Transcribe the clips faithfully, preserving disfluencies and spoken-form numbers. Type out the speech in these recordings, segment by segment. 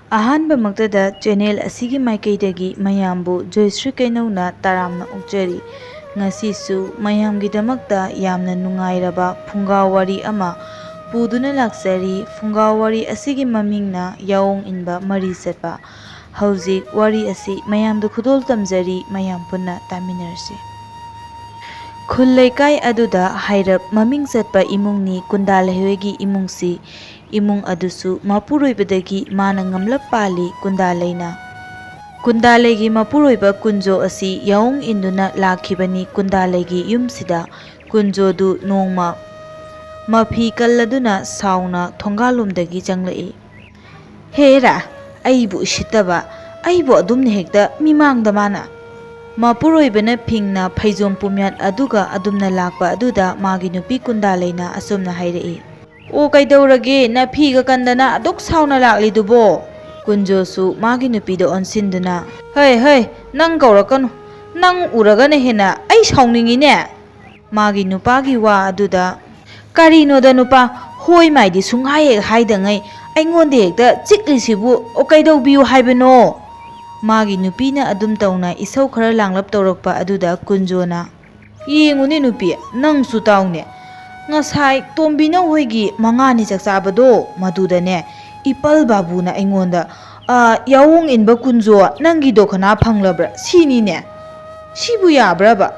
ꯑꯍꯥꯟꯕꯃꯛꯇꯗ channel ꯑꯁꯤꯒꯤ ꯃꯥꯏꯀꯩꯗꯒꯤ ꯃꯌꯥꯝꯕꯨ ꯖꯣꯏꯁ꯭ꯔꯤ ꯀꯩꯅꯧꯅ ꯇꯔꯥꯝꯅ ꯑꯣꯛꯆꯔꯤ꯫ ꯉꯁꯤꯁꯨ ꯃꯌꯥꯝꯒꯤꯗꯃꯛꯇ ꯌꯥꯝꯅ ꯅꯨꯡꯉꯥꯏꯔꯕ ꯐꯨꯡꯒꯥ ꯋꯥꯔꯤ ꯑꯃ ꯄꯨꯗꯨꯅ ꯂꯥꯛꯆꯔꯤ꯫ ꯐꯨꯡꯒꯥ ꯋꯥꯔꯤ ꯑꯁꯤꯒꯤ ꯃꯃꯤꯡꯅ ꯌꯥꯑꯣꯡ ꯏꯟꯕ ꯃꯔꯤ ꯆꯠꯄ꯫ ꯍꯧꯖꯤꯛ ꯋꯥꯔꯤ ꯑꯁꯤ ꯃꯌꯥꯝꯗ ꯈꯨꯗꯣꯜ ꯇꯝꯖꯔꯤ, ꯃꯌꯥꯝ ꯄꯨꯟꯅ ꯇꯥꯃꯤꯟꯅꯔꯁꯤ꯫ ꯈꯨꯜ ꯂꯩꯀꯥꯏ ꯑꯗꯨꯗ ꯍꯥꯏꯔꯞ ꯃꯃꯤꯡ ꯆꯠꯄ ꯏꯃꯨꯡꯅꯤ ꯀꯨꯟꯗꯥ ꯂꯩꯍꯣꯏꯒꯤ ꯏꯃꯨꯡꯁꯤ꯫ ꯏꯃꯨꯡ ꯑꯗꯨꯁꯨ ꯃꯄꯨꯔꯣꯏꯕꯗꯒꯤ ꯃꯥꯅ ꯉꯝꯂꯞ ꯄꯥꯜꯂꯤ ꯀꯨꯟꯗꯥ ꯂꯩꯅ꯫ ꯀꯨꯟꯗꯥ ꯂꯩꯒꯤ ꯃꯄꯨꯔꯣꯏꯕ ꯀꯨꯟꯖꯣ ꯑꯁꯤ ꯌꯥꯑꯣꯡ ꯏꯟꯗꯨꯅ ꯂꯥꯛꯈꯤꯕꯅꯤ ꯀꯨꯟꯗꯥ ꯂꯩꯒꯤ ꯌꯨꯝꯁꯤꯗ꯫ ꯀꯨꯟꯖꯣꯗꯨ ꯅꯣꯡꯃ ꯃꯐꯤ ꯀꯜꯂꯗꯨꯅ ꯁꯥꯎꯅ ꯊꯣꯡꯒꯥꯜꯂꯣꯝꯗꯒꯤ ꯆꯪꯂꯛꯏ꯫ "ꯍꯦꯔꯥ, ꯑꯩꯕꯨ ꯎꯁꯤꯠꯇꯕ, ꯑꯩꯕꯨ ꯑꯗꯨꯝꯅ ꯍꯦꯛꯇ ꯃꯤꯃꯥꯡꯗ ꯃꯥꯅ!" ꯃꯄꯨꯔꯣꯏꯕꯅ ꯐꯤꯡꯅ ꯐꯩꯖꯣꯝ ꯄꯨꯝꯌꯥꯠ ꯑꯗꯨꯒ ꯑꯗꯨꯝꯅ ꯂꯥꯛꯄ ꯑꯗꯨꯗ ꯃꯥꯒꯤ ꯅꯨꯄꯤ ꯀꯨꯟꯗꯥ ꯂꯩꯅ ꯑꯁꯨꯝꯅ ꯍꯥꯏꯔꯛꯏ꯫ "ꯑꯣ, ꯀꯩꯗꯧꯔꯒꯦ? ꯅꯐꯤꯒ ꯀꯟꯗꯅ ꯑꯗꯨꯛ ꯁꯥꯎꯅ ꯂꯥꯛꯂꯤꯗꯨꯕꯣ?" ꯀꯨꯟꯖꯣꯁꯨ ꯃꯥꯒꯤ ꯅꯨꯄꯤꯗ ꯑꯣꯟꯁꯤꯟꯗꯨꯅ, "ꯍꯩ, ꯍꯩ, ꯅꯪ ꯀꯧꯔꯛꯀꯅꯨ꯫ ꯅꯪ ꯎꯔꯒꯅ ꯍꯦꯟꯅ ꯑꯩ ꯁꯥꯎꯅꯤꯡꯉꯤꯅꯦ!" ꯃꯥꯒꯤ ꯅꯨꯄꯥꯒꯤ ꯋꯥ ꯑꯗꯨꯗ, "ꯀꯔꯤꯅꯣꯗ ꯅꯨꯄꯥ, ꯍꯣꯏ ꯃꯥꯏꯗꯤ ꯁꯨꯡꯍꯥꯏ ꯍꯦꯛ ꯍꯥꯏꯗꯉꯩ ꯑꯩꯉꯣꯟꯗ ꯍꯦꯛꯇ ꯆꯤꯛꯂꯤꯁꯤꯕꯨ ꯀꯩꯗꯧꯕꯤꯌꯨ ꯍꯥꯏꯕꯅꯣ?" ꯃꯥꯒꯤ ꯅꯨꯄꯤꯅ ꯑꯗꯨꯝ ꯇꯧꯅ ꯏꯁꯧ ꯈꯔ ꯂꯥꯡꯂꯞ ꯇꯧꯔꯛꯄ ꯑꯗꯨꯗ ꯀꯨꯟꯖꯣꯅ, "ꯌꯦꯡꯉꯨꯅꯦ ꯅꯨꯄꯤ, ꯅꯪꯁꯨ ꯇꯥꯎꯅꯦ꯫ ꯉꯁꯥꯏ ꯇꯣꯝꯕꯤꯅ ꯍꯣꯏꯒꯤ ꯃꯉꯥꯅꯤ ꯆꯥꯛ ꯆꯥꯕꯗꯣ, ꯃꯗꯨꯗꯅꯦ ꯏꯄꯜ ꯕꯥꯕꯨꯅ ꯑꯩꯉꯣꯟꯗ, 'ꯑ, ꯌꯥꯑꯣꯡ ꯏꯟꯕ ꯀꯨꯟꯖꯣ, ꯅꯪꯒꯤ ꯗꯣꯈꯅꯥ ꯐꯪꯂꯕ꯭ꯔꯥ?' ꯁꯤꯅꯤꯅꯦ꯫ ꯁꯤꯕꯨ ꯌꯥꯕ꯭ꯔꯕ?"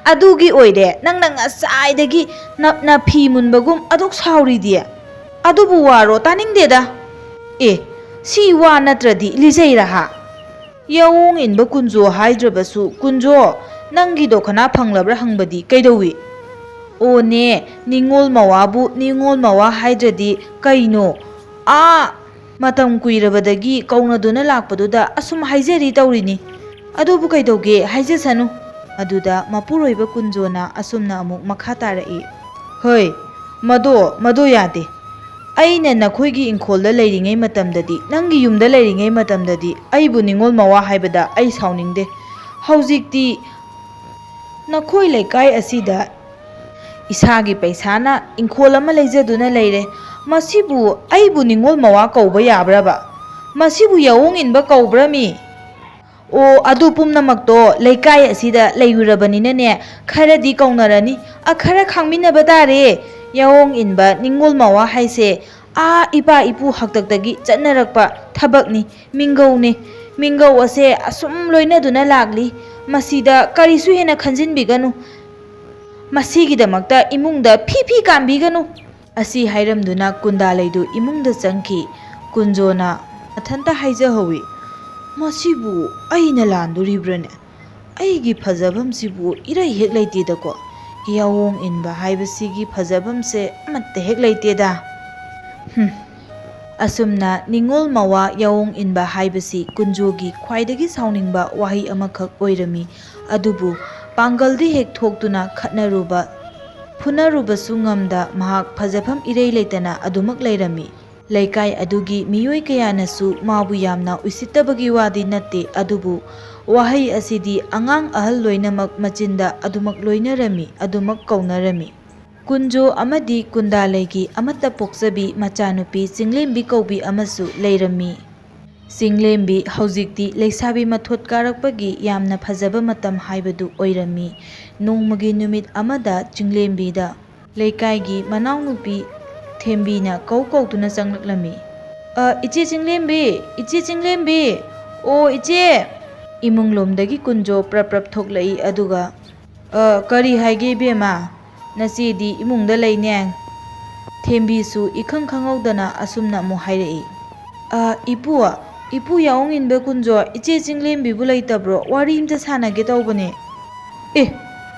"ꯑꯗꯨꯒꯤ ꯑꯣꯏꯔꯦ ꯅꯪꯅ ꯉꯁꯥꯏꯗꯒꯤ ꯅꯞ-, ꯅꯐꯤ ꯃꯨꯟꯕꯒꯨꯝ ꯑꯗꯨꯛ ꯁꯥꯎꯔꯤꯗꯤ꯫ ꯑꯗꯨꯕꯨ ꯋꯥꯔꯣ? ꯇꯥꯅꯤꯡꯗꯦꯗ꯫ ꯑꯦ, ꯁꯤ ꯋꯥ ꯅꯠꯇ꯭ꯔꯗꯤ ꯂꯤꯖꯩꯔꯥ ꯍꯥ? ꯌꯥꯑꯣꯡ ꯏꯟꯕ ꯀꯨꯟꯖꯣ ꯍꯥꯏꯗ꯭ꯔꯕꯁꯨ, ꯀꯨꯟꯖꯣ, ꯅꯪꯒꯤ ꯗꯣꯈꯅꯥ ꯐꯪꯂꯕ꯭ꯔꯥ ꯍꯪꯕꯗꯤ ꯀꯩꯗꯧꯏ?" "ꯑꯣꯅꯦ, ꯅꯤꯉꯣꯜ ꯃꯋꯥꯕꯨ ꯅꯤꯉꯣꯜ ꯃꯋꯥ ꯍꯥꯏꯗ꯭ꯔꯗꯤ ꯀꯩꯅꯣ? ꯑꯥ, ꯃꯇꯝ ꯀꯨꯏꯔꯕꯗꯒꯤ ꯀꯧꯅꯗꯨꯅ ꯂꯥꯛꯄꯗꯨꯗ ꯑꯁꯨꯝ ꯍꯥꯏꯖꯔꯤ ꯇꯧꯔꯤꯅꯤ꯫ ꯑꯗꯨꯕꯨ ꯀꯩꯗꯧꯒꯦ, ꯍꯥꯏꯖꯁꯅꯨ꯫" ꯑꯗꯨꯗ ꯃꯄꯨꯔꯣꯏꯕ ꯀꯨꯟꯖꯣꯅ ꯑꯁꯨꯝꯅ ꯑꯃꯨꯛ ꯃꯈꯥ ꯇꯥꯔꯛꯏ꯫ "ꯍꯣꯏ, ꯃꯗꯣ, ꯃꯗꯣ ꯌꯥꯗꯦ꯫ ꯑꯩꯅ ꯅꯈꯣꯏꯒꯤ ꯏꯪꯈꯣꯜꯗ ꯂꯩꯔꯤꯉꯩ ꯃꯇꯝꯗꯗꯤ, ꯅꯪꯒꯤ ꯌꯨꯝꯗ ꯂꯩꯔꯤꯉꯩ ꯃꯇꯝꯗꯗꯤ ꯑꯩꯕꯨ ꯅꯤꯉꯣꯜ ꯃꯋꯥ ꯍꯥꯏꯕꯗ ꯑꯩ ꯁꯥꯎꯅꯤꯡꯗꯦ꯫ ꯍꯧꯖꯤꯛꯇꯤ ꯅꯈꯣꯏ ꯂꯩꯀꯥꯏ ꯑꯁꯤꯗ ꯏꯁꯥꯒꯤ ꯄꯩꯁꯥꯅ ꯏꯪꯈꯣꯜ ꯑꯃ ꯂꯩꯖꯗꯨꯅ ꯂꯩꯔꯦ꯫ ꯃꯁꯤꯕꯨ ꯑꯩꯕꯨ ꯅꯤꯡꯉꯣꯜ ꯃꯋꯥ ꯀꯧꯕ ꯌꯥꯕ꯭ꯔꯕ? ꯃꯁꯤꯕꯨ ꯌꯥꯑꯣꯡ ꯏꯟꯕ ꯀꯧꯕ꯭ꯔꯃꯤ? ꯑꯣ, ꯑꯗꯨ ꯄꯨꯝꯅꯃꯛꯇꯣ ꯂꯩꯀꯥꯏ ꯑꯁꯤꯗ ꯂꯩꯔꯨꯔꯕꯅꯤꯅꯅꯦ, ꯈꯔꯗꯤ ꯀꯧꯅꯔꯅꯤ꯫ ꯑ, ꯈꯔ ꯈꯥꯡꯃꯤꯟꯅꯕ ꯇꯥꯔꯦ꯫ ꯌꯥꯑꯣꯡ ꯏꯟꯕ ꯅꯤꯡꯉꯣꯜ ꯃꯋꯥ ꯍꯥꯏꯁꯦ ꯑꯥ ꯏꯄꯥ ꯏꯄꯨ ꯍꯥꯛꯇꯛꯇꯒꯤ ꯆꯠꯅꯔꯛꯄ ꯊꯕꯛꯅꯤ, ꯃꯤꯡꯒꯧꯅꯤ꯫ ꯃꯤꯡꯒꯧ ꯑꯁꯦ ꯑꯁꯨꯝ ꯂꯣꯏꯅꯗꯨꯅ ꯂꯥꯛꯂꯤ꯫ ꯃꯁꯤꯗ ꯀꯔꯤꯁꯨ ꯍꯦꯟꯅ ꯈꯟꯖꯤꯟꯕꯤꯒꯅꯨ꯫ ꯃꯁꯤꯒꯤꯗꯃꯛꯇ ꯏꯃꯨꯡꯗ ꯐꯤ ꯐꯤ ꯀꯥꯝꯕꯤꯒꯅꯨ꯫ ꯑꯁꯤ ꯍꯥꯏꯔꯝꯗꯨꯅ ꯀꯨꯟꯗꯥꯂꯩꯗꯨ ꯏꯃꯨꯡꯗ ꯆꯪꯈꯤ꯫ ꯀꯨꯟꯖꯣꯅ ꯃꯊꯟꯇ ꯍꯥꯏꯖꯍꯧꯏ, "ꯃꯁꯤꯕꯨ ꯑꯩꯅ ꯂꯥꯟꯗꯣꯔꯤꯕ꯭ꯔꯅꯦ? ꯑꯩꯒꯤ ꯐꯖꯐꯝꯁꯤꯕꯨ ꯏꯔꯩ ꯍꯦꯛ ꯂꯩꯇꯦꯗꯀꯣ꯫ ꯌꯥꯑꯣꯡ ꯏꯟꯕ ꯍꯥꯏꯕꯁꯤꯒꯤ ꯐꯖꯐꯝꯁꯦ ꯑꯃꯠꯇ ꯍꯦꯛ ꯂꯩꯇꯦꯗ꯫ ꯍꯨꯝ꯫" ꯑꯁꯨꯝꯅ ꯅꯤꯡꯉꯣꯜ ꯃꯋꯥ ꯌꯥꯑꯣꯡ ꯏꯟꯕ ꯍꯥꯏꯕꯁꯤ ꯀꯨꯟꯖꯣꯒꯤ ꯈ꯭ꯋꯥꯏꯗꯒꯤ ꯁꯥꯎꯅꯤꯡꯕ ꯋꯥꯍꯩ ꯑꯃꯈꯛ ꯑꯣꯏꯔꯝꯃꯤ꯫ ꯑꯗꯨꯕꯨ ꯄꯥꯡꯒꯜꯗꯤ ꯍꯦꯛ ꯊꯣꯛꯇꯨꯅ ꯈꯠꯅꯔꯨꯕ, ꯐꯨꯅꯔꯨꯕꯁꯨ ꯉꯝꯗ ꯃꯍꯥꯛ ꯐꯖꯐꯝ ꯏꯔꯩ ꯂꯩꯇꯅ ꯑꯗꯨꯃꯛ ꯂꯩꯔꯝꯃꯤ꯫ ꯂꯩꯀꯥꯏ ꯑꯗꯨꯒꯤ ꯃꯤꯑꯣꯏ ꯀꯌꯥꯅꯁꯨ ꯃꯥꯕꯨ ꯌꯥꯝꯅ ꯎꯁꯤꯠꯇꯕꯒꯤ ꯋꯥꯗꯤ ꯅꯠꯇꯦ, ꯑꯗꯨꯕꯨ ꯋꯥꯍꯩ ꯑꯁꯤꯗꯤ ꯑꯉꯥꯡ ꯑꯍꯜ ꯂꯣꯏꯅꯃꯛ ꯃꯆꯤꯟꯗ ꯑꯗꯨꯃꯛ ꯂꯣꯏꯅꯔꯝꯃꯤ, ꯑꯗꯨꯃꯛ ꯀꯧꯅꯔꯝꯃꯤ꯫ ꯀꯨꯟꯖꯣ ꯑꯃꯗꯤ ꯀꯨꯟꯗꯥꯂꯩꯒꯤ ꯑꯃꯠꯇ ꯄꯣꯛꯆꯕꯤ ꯃꯆꯥꯅꯨꯄꯤ ꯆꯤꯡꯂꯦꯝꯕꯤ ꯀꯧꯕꯤ ꯑꯃꯁꯨ ꯂꯩꯔꯝꯃꯤ꯫ ꯆꯤꯡꯂꯦꯝꯕꯤ ꯍꯧꯖꯤꯛꯇꯤ ꯂꯩꯁꯥꯕꯤ ꯃꯊꯣꯠ ꯀꯥꯔꯛꯄꯒꯤ ꯌꯥꯝꯅ ꯐꯖꯕ ꯃꯇꯝ ꯍꯥꯏꯕꯗꯨ ꯑꯣꯏꯔꯝꯃꯤ꯫ ꯅꯣꯡꯃꯒꯤ ꯅꯨꯃꯤꯠ ꯑꯃꯗ ꯆꯤꯡꯂꯦꯝꯕꯤꯗ ꯂꯩꯀꯥꯏꯒꯤ ꯃꯅꯥꯎꯅꯨꯄꯤ ꯊꯦꯝꯕꯤꯅ ꯀꯧ ꯀꯧꯗꯨꯅ ꯆꯪꯂꯛꯂꯝꯃꯤ꯫ "ꯑ, ꯏꯆꯦ ꯆꯤꯡꯂꯦꯝꯕꯤ, ꯏꯆꯦ ꯆꯤꯡꯂꯦꯝꯕꯤ, ꯑꯣ ꯏꯆꯦ!" ꯏꯃꯨꯡꯂꯣꯝꯗꯒꯤ ꯀꯨꯟꯖꯣ ꯄ꯭ꯔꯞ ꯄ꯭ꯔꯞ ꯊꯣꯛꯂꯛꯏ, ꯑꯗꯨꯒ, "ꯑ, ꯀꯔꯤ ꯍꯥꯏꯒꯦ ꯏꯕꯦꯝꯃ? ꯅꯆꯦꯗꯤ ꯏꯃꯨꯡꯗ ꯂꯩꯅꯦ?" ꯊꯦꯝꯕꯤꯁꯨ ꯏꯈꯪ ꯈꯪꯍꯧꯗꯅ ꯑꯁꯨꯝꯅ ꯑꯃꯨꯛ ꯍꯥꯏꯔꯛꯏ꯫ "ꯑ, ꯏꯄꯨ, ꯏꯄꯨ ꯌꯥꯑꯣꯡ ꯏꯟꯕ ꯀꯨꯟꯖꯣ, ꯏꯆꯦ ꯆꯤꯡꯂꯦꯝꯕꯤꯕꯨ ꯂꯩꯇꯕ꯭ꯔꯣ? ꯋꯥꯔꯤ ꯑꯝꯇ ꯁꯥꯟꯅꯒꯦ ꯇꯧꯕꯅꯦ꯫" "ꯑꯦ,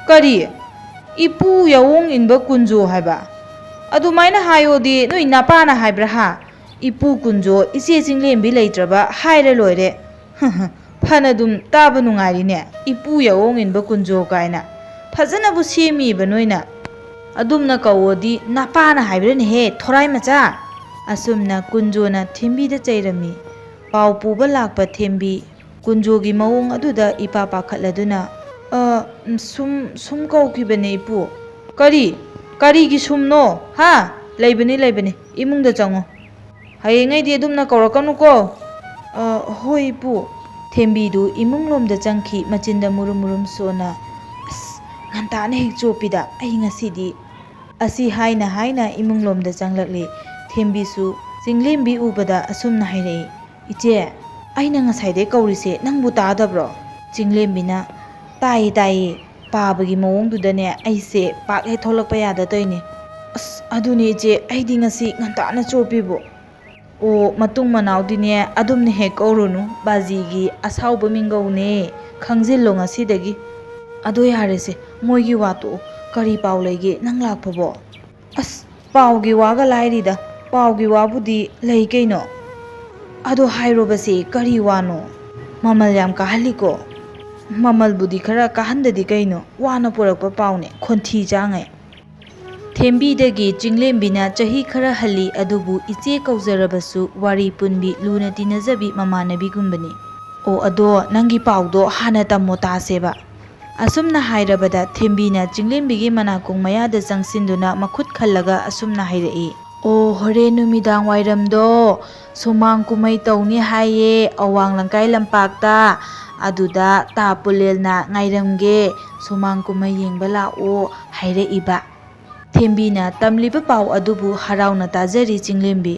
ꯀꯔꯤ? ꯏꯄꯨ ꯌꯥꯑꯣꯡ ꯏꯟꯕ ꯀꯨꯟꯖꯣ ꯍꯥꯏꯕ? ꯑꯗꯨꯃꯥꯏꯅ ꯍꯥꯏꯌꯣꯗꯤ ꯅꯣꯏ ꯅꯄꯥꯅ ꯍꯥꯏꯕ꯭ꯔꯥ ꯍꯥ? ꯏꯄꯨ ꯀꯨꯟꯖꯣ, ꯏꯆꯦ ꯆꯤꯡꯂꯦꯝꯕꯤ ꯂꯩꯇ꯭ꯔꯕ ꯍꯥꯏꯔ ꯂꯣꯏꯔꯦ꯫" "ꯐꯅ ꯑꯗꯨꯝ ꯇꯥꯕ ꯅꯨꯡꯉꯥꯏꯔꯤꯅꯦ, ꯏꯄꯨ ꯌꯥꯑꯣꯡ ꯏꯟꯕ ꯀꯨꯟꯖꯣ ꯀꯥꯏꯅ꯫ ꯐꯖꯅꯕꯨ ꯁꯦꯝꯃꯤꯕ ꯅꯣꯏꯅ꯫ ꯑꯗꯨꯝꯅ ꯀꯧꯋꯣꯗꯤ ꯅꯄꯥꯅ ꯍꯥꯏꯕ꯭ꯔꯅꯦꯍꯦ, ꯊꯣꯔꯥꯏ ꯃꯆꯥ?" ꯑꯁꯨꯝꯅ ꯀꯨꯟꯖꯣꯅ ꯊꯦꯝꯕꯤꯗ ꯆꯩꯔꯝꯃꯤ꯫ ꯄꯥꯎ ꯄꯨꯕ ꯂꯥꯛꯄ ꯊꯦꯝꯕꯤ ꯀꯨꯟꯖꯣꯒꯤ ꯃꯑꯣꯡ ꯑꯗꯨꯗ ꯏꯄꯥ ꯄꯥꯈꯠꯂꯗꯨꯅ, "ꯑ, ꯁꯨꯝ, ꯁꯨꯝ ꯀꯧꯈꯤꯕꯅꯦ, ꯏꯄꯨ꯫" "ꯀꯔꯤ? ꯀꯔꯤꯒꯤ ꯁꯨꯝꯅꯣ, ꯍꯥ?" ꯂꯩꯕꯅꯤ, ꯂꯩꯕꯅꯤ, ꯏꯃꯨꯡꯗ ꯆꯪꯉꯣ꯫ ꯍꯌꯦꯡꯉꯩꯗꯤ ꯑꯗꯨꯝꯅ ꯀꯧꯔꯛꯀꯅꯨꯀꯣ꯫ "ꯑ, ꯍꯣꯏ, ꯏꯄꯨ꯫" ꯊꯦꯝꯕꯤꯗꯨ ꯏꯃꯨꯡꯂꯣꯝꯗ ꯆꯪꯈꯤ, ꯃꯆꯤꯟꯗ ꯃꯨꯔꯨꯝ ꯃꯨꯔꯨꯝ ꯁꯣꯟꯅ, "ꯑꯁ, ꯉꯟꯇꯥꯅ ꯍꯦꯛ ꯆꯣꯞꯄꯤꯗ, ꯑꯩ ꯉꯁꯤꯗꯤ"꯫ ꯑꯁꯤ ꯍꯥꯏꯅ ꯍꯥꯏꯅ ꯏꯃꯨꯡꯂꯣꯝꯗ ꯆꯪꯂꯛꯂꯤ꯫ ꯊꯦꯝꯕꯤꯁꯨ ꯆꯤꯡꯂꯦꯝꯕꯤ ꯎꯕꯗ ꯑꯁꯨꯝꯅ ꯍꯥꯏꯔꯛꯏ, "ꯏꯆꯦ, ꯑꯩꯅ ꯉꯁꯥꯏꯗꯩ ꯀꯧꯔꯤꯁꯦ ꯅꯪꯕꯨ ꯇꯥꯗꯕ꯭ꯔꯣ?" ꯆꯤꯡꯂꯦꯝꯕꯤꯅ, "ꯇꯥꯏꯌꯦ, ꯇꯥꯏꯌꯦ꯫ ꯄꯥꯕꯒꯤ ꯃꯑꯣꯡꯗꯨꯗꯅꯦ ꯑꯩꯁꯦ ꯄꯥꯛ ꯍꯦꯛ ꯊꯣꯛꯂꯛꯄ ꯌꯥꯗ ꯇꯧꯏꯅꯦ꯫" "ꯑꯁ, ꯑꯗꯨꯅꯦ ꯏꯆꯦ, ꯑꯩꯗꯤ ꯉꯁꯤ ꯉꯟꯇꯥꯅ ꯆꯣꯞꯄꯤꯕꯨ꯫" "ꯑꯣ, ꯃꯇꯨꯡ ꯃꯅꯥꯎꯗꯤꯅꯦ ꯑꯗꯨꯝꯅ ꯍꯦꯛ ꯀꯧꯔꯨꯅꯨ, ꯕꯥꯖꯤꯒꯤ ꯑꯁꯥꯎꯕ ꯃꯤꯡꯒꯧꯅꯦ, ꯈꯪꯖꯤꯜꯂꯣ ꯉꯁꯤꯗꯒꯤ꯫" "ꯑꯗꯣ ꯌꯥꯔꯦꯁꯦ, ꯃꯣꯏꯒꯤ ꯋꯥ ꯇꯣꯛꯑꯣ꯫ ꯀꯔꯤ ꯄꯥꯎ ꯂꯩꯒꯦ ꯅꯪ ꯂꯥꯛꯄꯕꯣ?" "ꯑꯁ, ꯄꯥꯎꯒꯤ ꯋꯥꯒ ꯂꯥꯏꯔꯤꯗ, ꯄꯥꯎꯒꯤ ꯋꯥꯕꯨꯗꯤ ꯂꯩ ꯀꯩꯅꯣ꯫ ꯑꯗꯣ ꯍꯥꯏꯔꯣꯕꯁꯦ, ꯀꯔꯤ ꯋꯥꯅꯣ? ꯃꯃꯜ ꯌꯥꯝ ꯀꯥꯍꯜꯂꯤꯀꯣ꯫" "ꯃꯃꯜꯕꯨꯗꯤ ꯈꯔ ꯀꯥꯍꯟꯗꯗꯤ ꯀꯩꯅꯣ, ꯋꯥꯅ ꯄꯨꯔꯛꯄ ꯄꯥꯎꯅꯦ, ꯈꯣꯟꯊꯤ ꯆꯥꯉꯩ꯫" ꯊꯦꯝꯕꯤꯗꯒꯤ ꯆꯤꯡꯂꯦꯝꯕꯤꯅ ꯆꯍꯤ ꯈꯔ ꯍꯜꯂꯤ, ꯑꯗꯨꯕꯨ ꯏꯆꯦ ꯀꯧꯖꯔꯕꯁꯨ ꯋꯥꯔꯤ ꯄꯨꯟꯕꯤ, ꯂꯨꯅ ꯇꯤꯟꯅꯖꯕꯤ ꯃꯃꯥꯟꯅꯕꯤꯒꯨꯝꯕꯅꯤ꯫ "ꯑꯣ, ꯑꯗꯣ ꯅꯪꯒꯤ ꯄꯥꯎꯗꯣ ꯍꯥꯟꯅ ꯇꯝꯃꯣ ꯇꯥꯁꯦꯕ꯫" ꯑꯁꯨꯝꯅ ꯍꯥꯏꯔꯕꯗ ꯊꯦꯝꯕꯤꯅ ꯆꯤꯡꯂꯦꯝꯕꯤꯒꯤ ꯃꯅꯥꯀꯣꯡ ꯃꯌꯥꯗ ꯆꯪꯁꯤꯟꯗꯨꯅ ꯃꯈꯨꯠ ꯈꯜꯂꯒ ꯑꯁꯨꯝꯅ ꯍꯥꯏꯔꯛꯏ, "ꯑꯣ, ꯍꯣꯔꯦꯟ ꯅꯨꯃꯤꯗꯥꯡ ꯋꯥꯏꯔꯝꯗꯣ ꯁꯨꯃꯥꯡ ꯀꯨꯝꯍꯩ ꯇꯧꯅꯤ ꯍꯥꯏꯌꯦ ꯑꯋꯥꯡ ꯂꯪꯀꯥꯏ ꯂꯝꯄꯥꯛꯇ, ꯑꯗꯨꯗ ꯇꯥ ꯄꯨꯂꯦꯜꯅ ꯉꯥꯏꯔꯝꯒꯦ, ꯁꯨꯃꯥꯡ ꯀꯨꯝꯍꯩ ꯌꯦꯡꯕ ꯂꯥꯛꯑꯣ" ꯍꯥꯏꯔꯛꯏꯕ꯫ ꯊꯦꯝꯕꯤꯅ ꯇꯝꯂꯤꯕ ꯄꯥꯎ ꯑꯗꯨꯕꯨ ꯍꯔꯥꯎꯅ ꯇꯥꯖꯔꯤ ꯆꯤꯡꯂꯦꯝꯕꯤ꯫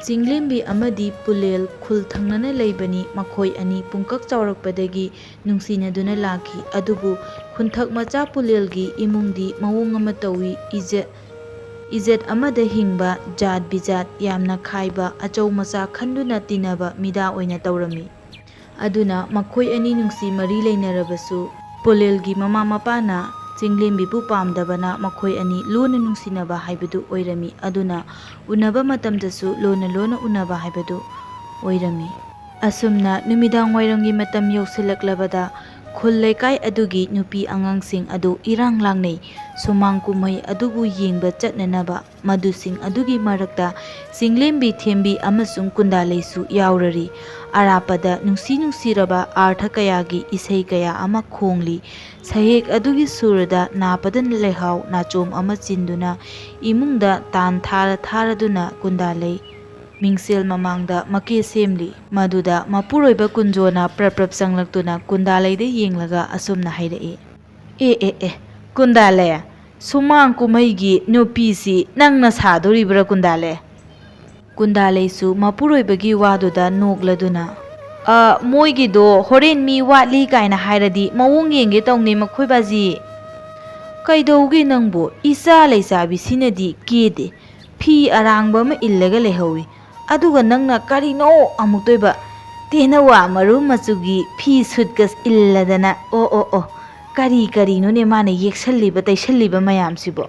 ꯆꯤꯡꯂꯦꯝꯕꯤ ꯑꯃꯗꯤ ꯄꯨꯂꯦꯜ ꯈꯨꯜ ꯊꯪꯅꯅ ꯂꯩꯕꯅꯤ꯫ ꯃꯈꯣꯏ ꯑꯅꯤ ꯄꯨꯡꯀꯛ ꯆꯥꯎꯔꯛꯄꯗꯒꯤ ꯅꯨꯡꯁꯤꯅꯗꯨꯅ ꯂꯥꯛꯈꯤ꯫ ꯑꯗꯨꯕꯨ ꯈꯨꯟꯊꯛ ꯃꯆꯥ ꯄꯨꯂꯦꯜꯒꯤ ꯏꯃꯨꯡꯗꯤ ꯃꯑꯣꯡ ꯑꯃ ꯇꯧꯏ꯫ ꯏꯖꯠ, ꯏꯖꯠ ꯑꯃꯗ ꯍꯤꯡꯕ, ꯖꯥꯠ ꯕꯤꯖꯥꯠ ꯌꯥꯝꯅ ꯈꯥꯏꯕ, ꯑꯆꯧ ꯃꯆꯥ ꯈꯟꯗꯨꯅ ꯇꯤꯟꯅꯕ ꯃꯤꯗꯥ ꯑꯣꯏꯅ ꯇꯧꯔꯝꯃꯤ꯫ ꯑꯗꯨꯅ ꯃꯈꯣꯏ ꯑꯅꯤ ꯅꯨꯡꯁꯤ ꯃꯔꯤ ꯂꯩꯅꯔꯕꯁꯨ, ꯄꯣꯂꯦꯜꯒꯤ ꯃꯃꯥ ꯃꯄꯥꯅ ꯆꯤꯡꯂꯦꯝꯕꯤꯕꯨ ꯄꯥꯝꯗꯕꯅ ꯃꯈꯣꯏ ꯑꯅꯤ ꯂꯨꯅ ꯅꯨꯡꯁꯤꯅꯕ ꯍꯥꯏꯕꯗꯨ ꯑꯣꯏꯔꯝꯃꯤ꯫ ꯑꯗꯨꯅ ꯎꯅꯕ ꯃꯇꯝꯗꯁꯨ ꯂꯣꯟꯅ ꯂꯣꯟꯅ ꯎꯅꯕ ꯍꯥꯏꯕꯗꯨ ꯑꯣꯏꯔꯝꯃꯤ꯫ ꯑꯁꯨꯝꯅ ꯅꯨꯃꯤꯗꯥꯡ ꯋꯥꯏꯔꯝꯒꯤ ꯃꯇꯝ ꯌꯧꯁꯤꯜꯂꯛꯂꯕꯗ ꯈꯨꯜ ꯂꯩꯀꯥꯏ ꯑꯗꯨꯒꯤ ꯅꯨꯄꯤ ꯑꯉꯥꯡꯁꯤꯡ ꯑꯗꯨ ꯏꯔꯥꯡ ꯂꯥꯡꯅꯩ꯫ ꯁꯨꯃꯥꯡ ꯀꯨꯝꯍꯩ ꯑꯗꯨꯕꯨ ꯌꯦꯡꯕ ꯆꯠꯅꯅꯕ ꯃꯗꯨꯁꯤꯡ ꯑꯗꯨꯒꯤ ꯃꯔꯛꯇ ꯆꯤꯡꯂꯦꯝꯕꯤ, ꯊꯦꯝꯕꯤ ꯑꯃꯁꯨꯡ ꯀꯨꯟꯗꯥꯂꯩꯁꯨ ꯌꯥꯎꯔꯔꯤ꯫ ꯑꯔꯥꯞꯄꯗ ꯅꯨꯡꯁꯤ ꯅꯨꯡꯁꯤꯔꯕ ꯑꯥꯔꯊ ꯀꯌꯥꯒꯤ ꯏꯁꯩ ꯀꯌꯥ ꯑꯃ ꯈꯣꯡꯂꯤ꯫ ꯁꯍꯦꯛ ꯑꯗꯨꯒꯤ ꯁꯨꯔꯗ ꯅꯥꯄꯗ ꯂꯩꯍꯥꯎ ꯅꯥꯆꯣꯝ ꯑꯃ ꯆꯤꯟꯗꯨꯅ ꯏꯃꯨꯡꯗ ꯇꯥꯟ ꯊꯥꯔ ꯊꯥꯔꯗꯨꯅ ꯀꯨꯟꯗꯥꯂꯩ ꯃꯤꯡꯁꯦꯜ ꯃꯃꯥꯡꯗ ꯃꯀꯦ ꯁꯦꯝꯂꯤ꯫ ꯃꯗꯨꯗ ꯃꯄꯨꯔꯣꯏꯕ ꯀꯨꯟꯖꯣꯅ ꯄ꯭ꯔꯞ ꯄ꯭ꯔꯞ ꯆꯪꯂꯛꯇꯨꯅ ꯀꯨꯟꯗꯥꯂꯩꯗ ꯌꯦꯡꯂꯒ ꯑꯁꯨꯝꯅ ꯍꯥꯏꯔꯛꯏ, "ꯑꯦ ꯑꯦ ꯑꯦ, ꯀꯨꯟꯗꯥꯂꯩ, ꯁꯨꯃꯥꯡ ꯀꯨꯝꯍꯩꯒꯤ ꯅꯨꯄꯤꯁꯤ ꯅꯪꯅ ꯁꯥꯗꯣꯔꯤꯕ꯭ꯔꯥ ꯀꯨꯟꯗꯥꯂꯩ?" ꯀꯨꯟꯗꯥꯂꯩꯁꯨ ꯃꯄꯨꯔꯣꯏꯕꯒꯤ ꯋꯥꯗꯨꯗ ꯅꯣꯛꯂꯗꯨꯅ, "ꯑ, ꯃꯣꯏꯒꯤꯗꯣ ꯍꯣꯔꯦꯟ ꯃꯤ ꯋꯥꯠꯂꯤ ꯀꯥꯏꯅ ꯍꯥꯏꯔꯗꯤ ꯃꯑꯣꯡ ꯌꯦꯡꯒꯦ ꯇꯧꯅꯦ ꯃꯈꯣꯏ ꯕꯥꯖꯤ꯫ ꯀꯩꯗꯧꯒꯦ ꯅꯪꯕꯨ? ꯏꯆꯥ ꯂꯩꯁꯥꯕꯤꯁꯤꯅꯗꯤ ꯀꯦꯗꯦ꯫ ꯐꯤ ꯑꯔꯥꯡꯕ ꯑꯃ ꯏꯜꯂꯒ ꯂꯩꯍꯧꯏ꯫ ꯑꯗꯨꯒ ꯅꯪꯅ ꯀꯔꯤꯅꯣ ꯑꯃꯨꯛꯇꯣꯏꯕ? ꯇꯦꯅꯋꯥ ꯃꯔꯨ ꯃꯆꯨꯒꯤ ꯐꯤ ꯁꯨꯠꯀ ꯏꯜꯂꯗꯅ꯫ ꯑꯣ, ꯑꯣ, ꯑꯣ, ꯀꯔꯤ ꯀꯔꯤꯅꯣꯅꯦ ꯃꯥꯅ ꯌꯦꯛꯁꯜꯂꯤꯕ ꯇꯩꯁꯜꯂꯤꯕ ꯃꯌꯥꯝꯁꯤꯕꯣ?"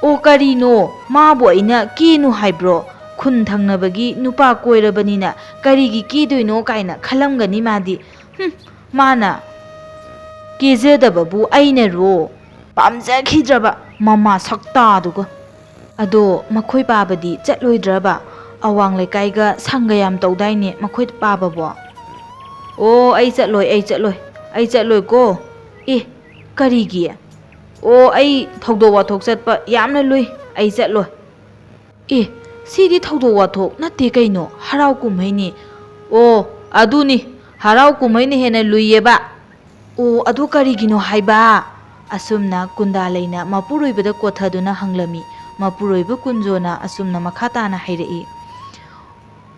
"ꯑꯣ, ꯀꯔꯤꯅꯣ? ꯃꯥꯕꯨ ꯑꯩꯅ ꯀꯦꯅꯨ ꯍꯥꯏꯕ꯭ꯔꯣ? ꯈꯨꯟ ꯊꯪꯅꯕꯒꯤ ꯅꯨꯄꯥ ꯀꯣꯏꯔꯕꯅꯤꯅ ꯀꯔꯤꯒꯤ ꯀꯦꯗꯣꯏꯅꯣ ꯀꯥꯏꯅ ꯈꯜꯂꯝꯒꯅꯤ ꯃꯥꯗꯤ꯫ ꯍꯨꯝ, ꯃꯥꯅ ꯀꯦꯖꯗꯕꯕꯨ ꯑꯩꯅꯔꯣ? ꯄꯥꯝꯖꯈꯤꯗ꯭ꯔꯕ ꯃꯃꯥ ꯁꯛꯇꯥꯗꯨꯒ꯫ ꯑꯗꯣ ꯃꯈꯣꯏ ꯄꯥꯕꯗꯤ ꯆꯠꯂꯣꯏꯗ꯭ꯔꯕ? ꯑꯋꯥꯡ ꯂꯩꯀꯥꯏꯒ ꯁꯪꯒ ꯌꯥꯝ ꯇꯧꯗꯥꯏꯅꯦ ꯃꯈꯣꯏ ꯄꯥꯕꯕꯣ?" "ꯑꯣ, ꯑꯩ ꯆꯠꯂꯣꯏ, ꯑꯩ ꯆꯠꯂꯣꯏ, ꯑꯩ ꯆꯠꯂꯣꯏꯀꯣ꯫ ꯑꯦ, ꯀꯔꯤꯒꯤ?" "ꯑꯣ, ꯑꯩ ꯊꯧꯗꯣꯛ ꯋꯥꯊꯣꯛ ꯆꯠꯄ ꯌꯥꯝꯅ ꯂꯨꯏ, ꯑꯩ ꯆꯠꯂꯣꯏ꯫" "ꯑꯦ, ꯁꯤꯗꯤ ꯊꯧꯗꯣꯛ ꯋꯥꯊꯣꯛ ꯅꯠꯇꯦ ꯀꯩꯅꯣ, ꯍꯔꯥꯎ ꯀꯨꯝꯍꯩꯅꯤ꯫" "ꯑꯣ, ꯑꯗꯨꯅꯤ, ꯍꯔꯥꯎ ꯀꯨꯝꯍꯩꯅ ꯍꯦꯟꯅ ꯂꯨꯏꯌꯦꯕ꯫" "ꯑꯣ, ꯑꯗꯨ ꯀꯔꯤꯒꯤꯅꯣ ꯍꯥꯏꯕ?" ꯑꯁꯨꯝꯅ ꯀꯨꯟꯗꯥꯂꯩꯅ ꯃꯄꯨꯔꯣꯏꯕꯗ ꯀꯣꯊꯗꯨꯅ ꯍꯪꯂꯝꯃꯤ꯫ ꯃꯄꯨꯔꯣꯏꯕ ꯀꯨꯟꯖꯣꯅ ꯑꯁꯨꯝꯅ ꯃꯈꯥ ꯇꯥꯅ ꯍꯥꯏꯔꯛꯏ,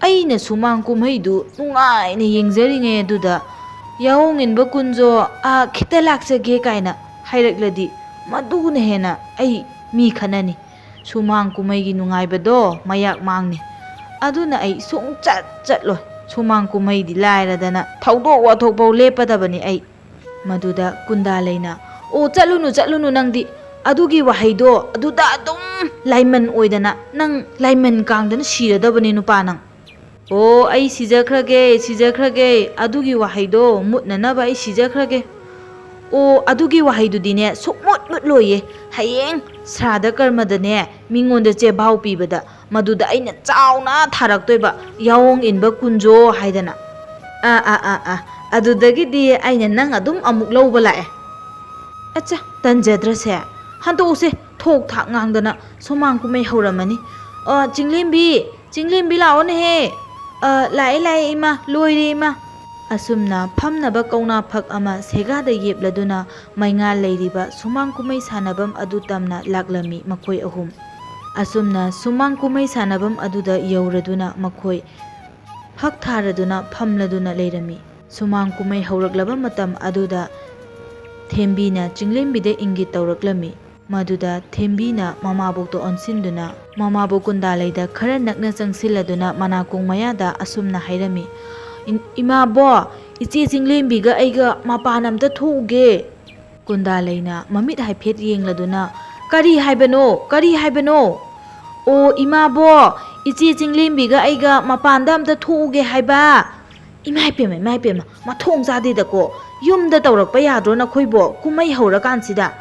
"ꯑꯩꯅ ꯁꯨꯃꯥꯡ ꯀꯨꯝꯍꯩꯗꯨ ꯅꯨꯡꯉꯥꯏꯅ ꯌꯦꯡꯖꯔꯤꯉꯩ ꯑꯗꯨꯗ ꯌꯥꯑꯣꯡ ꯏꯟꯕ ꯀꯨꯟꯖꯣ, ꯑꯥ, ꯈꯤꯇ ꯂꯥꯛꯆꯒꯦ ꯀꯥꯏꯅ ꯍꯥꯏꯔꯛꯂꯗꯤ ꯃꯗꯨꯅ ꯍꯦꯟꯅ ꯑꯩ ꯃꯤ ꯈꯠꯅꯅꯤ꯫ ꯁꯨꯃꯥꯡ ꯀꯨꯝꯍꯩꯒꯤ ꯅꯨꯡꯉꯥꯏꯕꯗꯣ ꯃꯌꯥꯛ ꯃꯥꯡꯅꯤ꯫ ꯑꯗꯨꯅ ꯑꯩ ꯁꯨꯡꯆꯠ ꯆꯠꯂꯣꯏ꯫ ꯁꯨꯃꯥꯡ ꯀꯨꯝꯍꯩꯗꯤ ꯂꯥꯏꯔꯗꯅ ꯊꯧꯗꯣꯛ ꯋꯥꯊꯣꯛꯐꯥꯎ ꯂꯦꯞꯄꯗꯕꯅꯤ ꯑꯩ꯫" ꯃꯗꯨꯗ ꯀꯨꯟꯗꯥꯂꯩꯅ, "ꯑꯣ, ꯆꯠꯂꯨꯅꯨ, ꯆꯠꯂꯨꯅꯨ ꯅꯪꯗꯤ꯫ ꯑꯗꯨꯒꯤ ꯋꯥꯍꯩꯗꯣ ꯑꯗꯨꯗ ꯑꯗꯨꯝ ꯂꯥꯏꯃꯟ ꯑꯣꯏꯗꯅ ꯅꯪ ꯂꯥꯏꯃꯟ ꯀꯥꯡꯗꯅ ꯁꯤꯔꯗꯕꯅꯦ ꯅꯨꯄꯥ ꯅꯪ꯫" ꯑꯣ, ꯑꯩ ꯁꯤꯖꯈ꯭ꯔꯒꯦ, ꯁꯤꯖꯈ꯭ꯔꯒꯦ, ꯑꯗꯨꯒꯤ ꯋꯥꯍꯩꯗꯣ ꯃꯨꯠꯅꯅꯕ ꯑꯩ ꯁꯤꯖꯈ꯭ꯔꯒꯦ꯫ ꯑꯣ, ꯑꯗꯨꯒꯤ ꯋꯥꯍꯩꯗꯨꯗꯤꯅꯦ, ꯁꯨꯛꯃꯨꯠ ꯃꯨꯠꯂꯣꯏꯌꯦ꯫ ꯍꯌꯦꯡ ꯁ꯭ꯔꯥꯗ ꯀꯔꯃꯗꯅꯦ, ꯃꯤꯉꯣꯟꯗ ꯆꯦꯕꯥꯎ ꯄꯤꯕꯗ ꯃꯗꯨꯗ ꯑꯩꯅ ꯆꯥꯎꯅ ꯊꯥꯔꯛꯇꯣꯏꯕ, "ꯌꯥꯑꯣꯡ ꯏꯟꯕ ꯀꯨꯟꯖꯣ" ꯍꯥꯏꯗꯅ꯫ ꯑꯥ, ꯑꯥ, ꯑꯥ, ꯑꯥ, ꯑꯗꯨꯗꯒꯤꯗꯤ ꯑꯩꯅ ꯅꯪ ꯑꯗꯨꯝ ꯑꯃꯨꯛ ꯂꯧꯕ ꯂꯥꯛꯑꯦ꯫ ꯑꯠꯆꯥ, ꯇꯟꯖꯗ꯭ꯔꯁꯦ꯫ ꯍꯟꯗꯣꯛꯎꯁꯦ, ꯊꯣꯛ ꯊꯥꯛ ꯉꯥꯡꯗꯅ ꯁꯨꯃꯥꯡ ꯀꯨꯝꯍꯩ ꯍꯧꯔꯝꯃꯅꯤ꯫ ꯑ, ꯆꯤꯡꯂꯦꯝꯕꯤ, ꯆꯤꯡꯂꯦꯝꯕꯤ, ꯂꯥꯛꯑꯣꯅꯦꯍꯦ꯫ ꯑ, ꯂꯥꯛꯑꯦ, ꯂꯥꯛꯑꯦ, ꯏꯃꯥ, ꯂꯣꯏꯔꯦ, ꯏꯃꯥ꯫ ꯑꯁꯨꯝꯅ ꯐꯝꯅꯕ ꯀꯧꯅꯥ ꯐꯛ ꯑꯃ ꯁꯦꯒꯥꯗ ꯌꯦꯞꯂꯗꯨꯅ ꯃꯩꯉꯥꯜ ꯂꯩꯔꯤꯕ ꯁꯨꯃꯥꯡ ꯀꯨꯝꯍꯩ ꯁꯥꯟꯅꯐꯝ ꯑꯗꯨ ꯇꯝꯅ ꯂꯥꯛꯂꯝꯃꯤ ꯃꯈꯣꯏ ꯑꯍꯨꯝ꯫ ꯑꯁꯨꯝꯅ ꯁꯨꯃꯥꯡ ꯀꯨꯝꯍꯩ ꯁꯥꯟꯅꯐꯝ ꯑꯗꯨꯗ ꯌꯧꯔꯗꯨꯅ ꯃꯈꯣꯏ ꯐꯛ ꯊꯥꯔꯗꯨꯅ ꯐꯝꯂꯗꯨꯅ ꯂꯩꯔꯝꯃꯤ꯫ ꯁꯨꯃꯥꯡ ꯀꯨꯝꯍꯩ ꯍꯧꯔꯛꯂꯕ ꯃꯇꯝ ꯑꯗꯨꯗ ꯊꯦꯝꯕꯤꯅ ꯆꯤꯡꯂꯦꯝꯕꯤꯗ ꯏꯪꯒꯤꯠ ꯇꯧꯔꯛꯂꯝꯃꯤ꯫ ꯃꯗꯨꯗ ꯊꯦꯝꯕꯤꯅ ꯃꯃꯥꯕꯣꯛꯇ ꯑꯣꯟꯁꯤꯟꯗꯨꯅ ꯃꯃꯥꯕꯣꯛ ꯀꯨꯟꯗꯥꯂꯩꯗ ꯈꯔ ꯅꯛꯅ ꯆꯪꯁꯤꯜꯂꯗꯨꯅ ꯃꯅꯥꯀꯣꯡ ꯃꯌꯥꯗ ꯑꯁꯨꯝꯅ ꯍꯥꯏꯔꯝꯃꯤ, "ꯏꯟ-, ꯏꯃꯥꯕꯣ, ꯏꯆꯦ ꯆꯤꯡꯂꯦꯝꯕꯤꯒ ꯑꯩꯒ ꯃꯄꯥꯟ ꯑꯝꯇ ꯊꯣꯛꯎꯒꯦ꯫" ꯀꯨꯟꯗꯥꯂꯩꯅ ꯃꯃꯤꯠ ꯍꯥꯏꯐꯦꯠ ꯌꯦꯡꯂꯗꯨꯅ, "ꯀꯔꯤ ꯍꯥꯏꯕꯅꯣ? ꯀꯔꯤ ꯍꯥꯏꯕꯅꯣ?" "ꯑꯣ, ꯏꯃꯥꯕꯣ, ꯏꯆꯦ ꯆꯤꯡꯂꯦꯝꯕꯤꯒ ꯑꯩꯒ ꯃꯄꯥꯟꯗ ꯑꯝꯇ ꯊꯣꯛꯎꯒꯦ ꯍꯥꯏꯕ꯫" "ꯏꯃꯥ ꯏꯄꯦꯝꯃ, ꯏꯃꯥ ꯏꯄꯦꯝꯃ, ꯃꯊꯣꯡ ꯆꯥꯗꯦꯗꯀꯣ, ꯌꯨꯝꯗ ꯇꯧꯔꯛꯄ ꯌꯥꯗ꯭ꯔꯣ ꯅꯈꯣꯏꯕꯣ, ꯀꯨꯝꯍꯩ ꯍꯧꯔꯀꯥꯟꯁꯤꯗ?"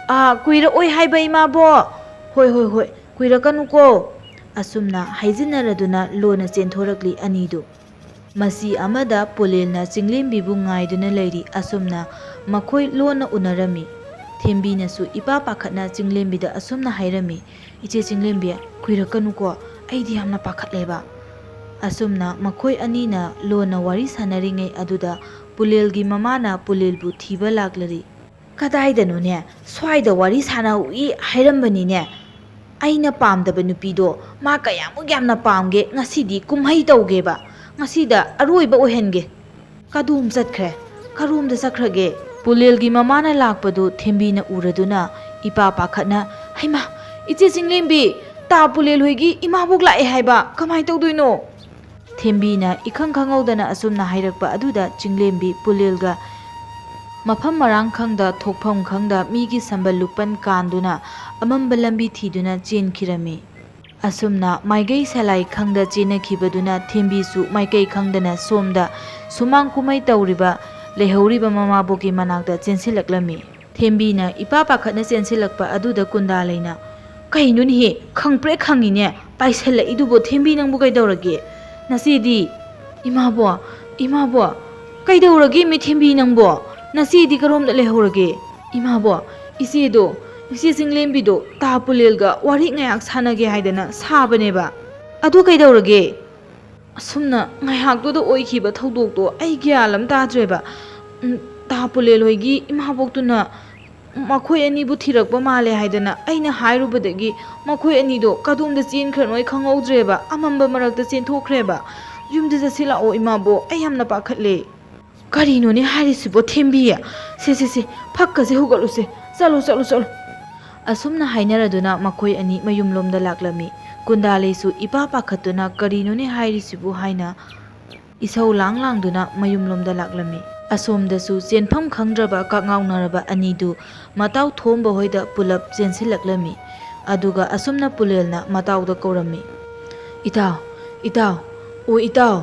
"ꯑꯥ, ꯀꯨꯏꯔꯛꯑꯣꯏ ꯍꯥꯏꯕ, ꯏꯃꯥꯕꯣ꯫" "ꯍꯣꯏ, ꯍꯣꯏ, ꯍꯣꯏ, ꯀꯨꯏꯔꯛꯀꯅꯨꯀꯣ꯫" ꯑꯁꯨꯝꯅ ꯍꯥꯏꯖꯤꯟꯅꯔꯗꯨꯅ ꯂꯣꯟꯅ ꯆꯦꯟꯊꯣꯔꯛꯂꯤ ꯑꯅꯤꯗꯨ꯫ ꯃꯁꯤ ꯑꯃꯗ ꯄꯨꯂꯦꯜꯅ ꯆꯤꯡꯂꯦꯝꯕꯤꯕꯨ ꯉꯥꯏꯗꯨꯅ ꯂꯩꯔꯤ꯫ ꯑꯁꯨꯝꯅ ꯃꯈꯣꯏ ꯂꯣꯟꯅ ꯎꯅꯔꯝꯃꯤ꯫ ꯊꯦꯝꯕꯤꯅꯁꯨ ꯏꯄꯥ ꯄꯥꯈꯠꯅ ꯆꯤꯡꯂꯦꯝꯕꯤꯗ ꯑꯁꯨꯝꯅ ꯍꯥꯏꯔꯝꯃꯤ, "ꯏꯆꯦ ꯆꯤꯡꯂꯦꯝꯕꯤ, ꯀꯨꯏꯔꯛꯀꯅꯨꯀꯣ, ꯑꯩꯗꯤ ꯌꯥꯝꯅ ꯄꯥꯈꯠꯂꯦꯕ꯫" ꯑꯁꯨꯝꯅ ꯃꯈꯣꯏ ꯑꯅꯤꯅ ꯂꯣꯟꯅ ꯋꯥꯔꯤ ꯁꯥꯟꯅꯔꯤꯉꯩ ꯑꯗꯨꯗ ꯄꯨꯂꯦꯜꯒꯤ ꯃꯃꯥꯅ ꯄꯨꯂꯦꯜꯕꯨ ꯊꯤꯕ ꯂꯥꯛꯂꯔꯤ꯫ "ꯀꯗꯥꯏꯗꯅꯣꯅꯦ, ꯁ꯭ꯋꯥꯏꯗ ꯋꯥꯔꯤ ꯁꯥꯟꯅꯍꯧꯏ ꯍꯥꯏꯔꯝꯕꯅꯤꯅꯦ꯫ ꯑꯩꯅ ꯄꯥꯝꯗꯕ ꯅꯨꯄꯤꯗꯣ ꯃꯥ ꯀꯌꯥꯃꯨꯛ ꯌꯥꯝꯅ ꯄꯥꯝꯒꯦ, ꯉꯁꯤꯗꯤ ꯀꯨꯝꯍꯩ ꯇꯧꯒꯦꯕ, ꯉꯁꯤꯗ ꯑꯔꯣꯏꯕ ꯑꯣꯏꯍꯟꯒꯦ꯫" "ꯀꯗꯣꯝ ꯆꯠꯈ꯭ꯔꯦ? ꯀꯔꯣꯝꯗ ꯆꯠꯈ꯭ꯔꯒꯦ?" ꯄꯨꯂꯦꯜꯒꯤ ꯃꯃꯥꯅ ꯂꯥꯛꯄꯗꯨ ꯊꯦꯝꯕꯤꯅ ꯎꯔꯗꯨꯅ ꯏꯄꯥ ꯄꯥꯈꯠꯅ, "ꯍꯩꯃꯥ, ꯏꯆꯦ ꯆꯤꯡꯂꯦꯝꯕꯤ, ꯇꯥ ꯄꯨꯂꯦꯜ ꯍꯣꯏꯒꯤ ꯏꯃꯥꯕꯣꯛ ꯂꯥꯛꯑꯦ ꯍꯥꯏꯕ, ꯀꯃꯥꯏ ꯇꯧꯗꯣꯏꯅꯣ?" ꯊꯦꯝꯕꯤꯅ ꯏꯈꯪ ꯈꯪꯍꯧꯗꯅ ꯑꯁꯨꯝꯅ ꯍꯥꯏꯔꯛꯄ ꯑꯗꯨꯗ ꯆꯤꯡꯂꯦꯝꯕꯤ ꯄꯨꯂꯦꯜꯒ ꯃꯐꯝ ꯃꯔꯥꯡ ꯈꯪꯗ, ꯊꯣꯛꯐꯝ ꯈꯪꯗ, ꯃꯤꯒꯤ ꯁꯝꯕꯜ ꯂꯨꯛꯄꯟ ꯀꯥꯟꯗꯨꯅ ꯑꯃꯝꯕ ꯂꯝꯕꯤ ꯊꯤꯗꯨꯅ ꯆꯦꯟꯈꯤꯔꯝꯃꯤ꯫ ꯑꯁꯨꯝꯅ ꯃꯥꯏꯀꯩ ꯁꯂꯥꯏ ꯈꯪꯗ ꯆꯦꯟꯅꯈꯤꯕꯗꯨꯅ ꯊꯦꯝꯕꯤꯁꯨ ꯃꯥꯏꯀꯩ ꯈꯪꯗꯅ ꯁꯣꯝꯗ ꯁꯨꯃꯥꯡ ꯀꯨꯝꯍꯩ ꯇꯧꯔꯤꯕ ꯂꯩꯍꯧꯔꯤꯕ ꯃꯃꯥꯕꯣꯛꯀꯤ ꯃꯅꯥꯛꯇ ꯆꯦꯟꯁꯤꯜꯂꯛꯂꯝꯃꯤ꯫ ꯊꯦꯝꯕꯤꯅ ꯏꯄꯥ ꯄꯥꯈꯠꯅ ꯆꯦꯟꯁꯤꯜꯂꯛꯄ ꯑꯗꯨꯗ ꯀꯨꯟꯗꯥꯂꯩꯅ, "ꯀꯩꯅꯣꯅꯦꯍꯦ, ꯈꯪꯄ꯭ꯔꯦꯛ ꯈꯪꯉꯤꯅꯦ, ꯄꯥꯏꯁꯜꯂꯛꯏꯗꯨꯕꯣ ꯊꯦꯝꯕꯤ ꯅꯪꯕꯨ ꯀꯩꯗꯧꯔꯒꯦ? ꯅꯆꯦꯗꯤ?" "ꯏꯃꯥꯕꯣ, ꯏꯃꯥꯕꯣ, ꯀꯩꯗꯧꯔꯒꯦ ꯃꯤ ꯊꯦꯝꯕꯤ ꯅꯪꯕꯣ? ꯅꯆꯦꯗꯤ ꯀꯔꯣꯝꯗ ꯂꯩꯍꯧꯔꯒꯦ?" "ꯏꯃꯥꯕꯣ, ꯏꯆꯦꯗꯣ, ꯏꯆꯦ ꯆꯤꯡꯂꯦꯝꯕꯤꯗꯣ ꯇꯥ ꯄꯨꯂꯦꯜꯒ ꯋꯥꯔꯤ ꯉꯥꯏꯍꯥꯛ ꯁꯥꯟꯅꯒꯦ ꯍꯥꯏꯗꯅ ꯁꯥꯕꯅꯦꯕ꯫ ꯑꯗꯨ ꯀꯩꯗꯧꯔꯒꯦ?" ꯑꯁꯨꯝꯅ ꯉꯥꯏꯍꯥꯛꯇꯨꯗ ꯑꯣꯏꯈꯤꯕ ꯊꯧꯗꯣꯛꯇꯣ ꯑꯩ ꯒ꯭ꯌꯥꯟ ꯑꯃ ꯇꯥꯗ꯭ꯔꯦꯕ꯫ ꯎꯝ, ꯇꯥ ꯄꯨꯂꯦꯜ ꯍꯣꯏꯒꯤ ꯏꯃꯥꯕꯣꯛꯇꯨꯅ ꯃꯈꯣꯏ ꯑꯅꯤꯕꯨ ꯊꯤꯔꯛꯄ ꯃꯥꯜꯂꯦ ꯍꯥꯏꯗꯅ ꯑꯩꯅ ꯍꯥꯏꯔꯨꯕꯗꯒꯤ ꯃꯈꯣꯏ ꯑꯅꯤꯗꯣ ꯀꯗꯣꯝꯗ ꯆꯦꯟꯈ꯭ꯔꯅꯣ ꯑꯩ ꯈꯪꯍꯧꯗ꯭ꯔꯦꯕ, ꯑꯃꯝꯕ ꯃꯔꯛꯇ ꯆꯦꯟꯊꯣꯛꯈ꯭ꯔꯦꯕ꯫ ꯌꯨꯝꯗ ꯆꯠꯁꯤꯜꯂꯛꯑꯣ ꯏꯃꯥꯕꯣꯛ, ꯑꯩ ꯌꯥꯝꯅ ꯄꯥꯈꯠꯂꯦ꯫ ꯀꯔꯤꯅꯣꯅꯦ ꯍꯥꯏꯔꯤꯁꯤꯕꯣ ꯊꯦꯝꯕꯤ? ꯁꯦ, ꯁꯦ, ꯁꯦ, ꯐꯛꯀꯁꯦ ꯍꯨꯒꯠꯂꯨꯁꯦ꯫ ꯆꯠꯂꯣ, ꯆꯠꯂꯣ, ꯆꯠꯂꯣ꯫ ꯑꯁꯨꯝꯅ ꯍꯥꯏꯅꯔꯗꯨꯅ ꯃꯈꯣꯏ ꯑꯅꯤ ꯃꯌꯨꯝꯂꯣꯝꯗ ꯂꯥꯛꯂꯝꯃꯤ꯫ ꯀꯨꯟꯗꯥꯂꯩꯁꯨ ꯏꯄꯥ ꯄꯥꯈꯠꯇꯨꯅ ꯀꯔꯤꯅꯣꯅꯦ ꯍꯥꯏꯔꯤꯁꯤꯕꯨ ꯍꯥꯏꯅ ꯏꯁꯧ ꯂꯥꯡ ꯂꯥꯡꯗꯨꯅ ꯃꯌꯨꯝꯂꯣꯝꯗ ꯂꯥꯛꯂꯝꯃꯤ꯫ ꯑꯁꯣꯝꯗꯁꯨ ꯆꯦꯟꯐꯝ ꯈꯪꯗ꯭ꯔꯕ ꯀꯛꯉꯥꯎꯅꯔꯕ ꯑꯅꯤꯗꯨ ꯃꯇꯥꯎ ꯊꯣꯝꯕ ꯍꯣꯏꯗ ꯄꯨꯂꯞ ꯆꯦꯟꯁꯤꯜꯂꯛꯂꯝꯃꯤ꯫ ꯑꯗꯨꯒ ꯑꯁꯨꯝꯅ ꯄꯨꯂꯦꯜꯅ ꯃꯇꯥꯎꯗ ꯀꯧꯔꯝꯃꯤ, "ꯏꯇꯥꯎ, ꯏꯇꯥꯎ, ꯑꯣ ꯏꯇꯥꯎ!"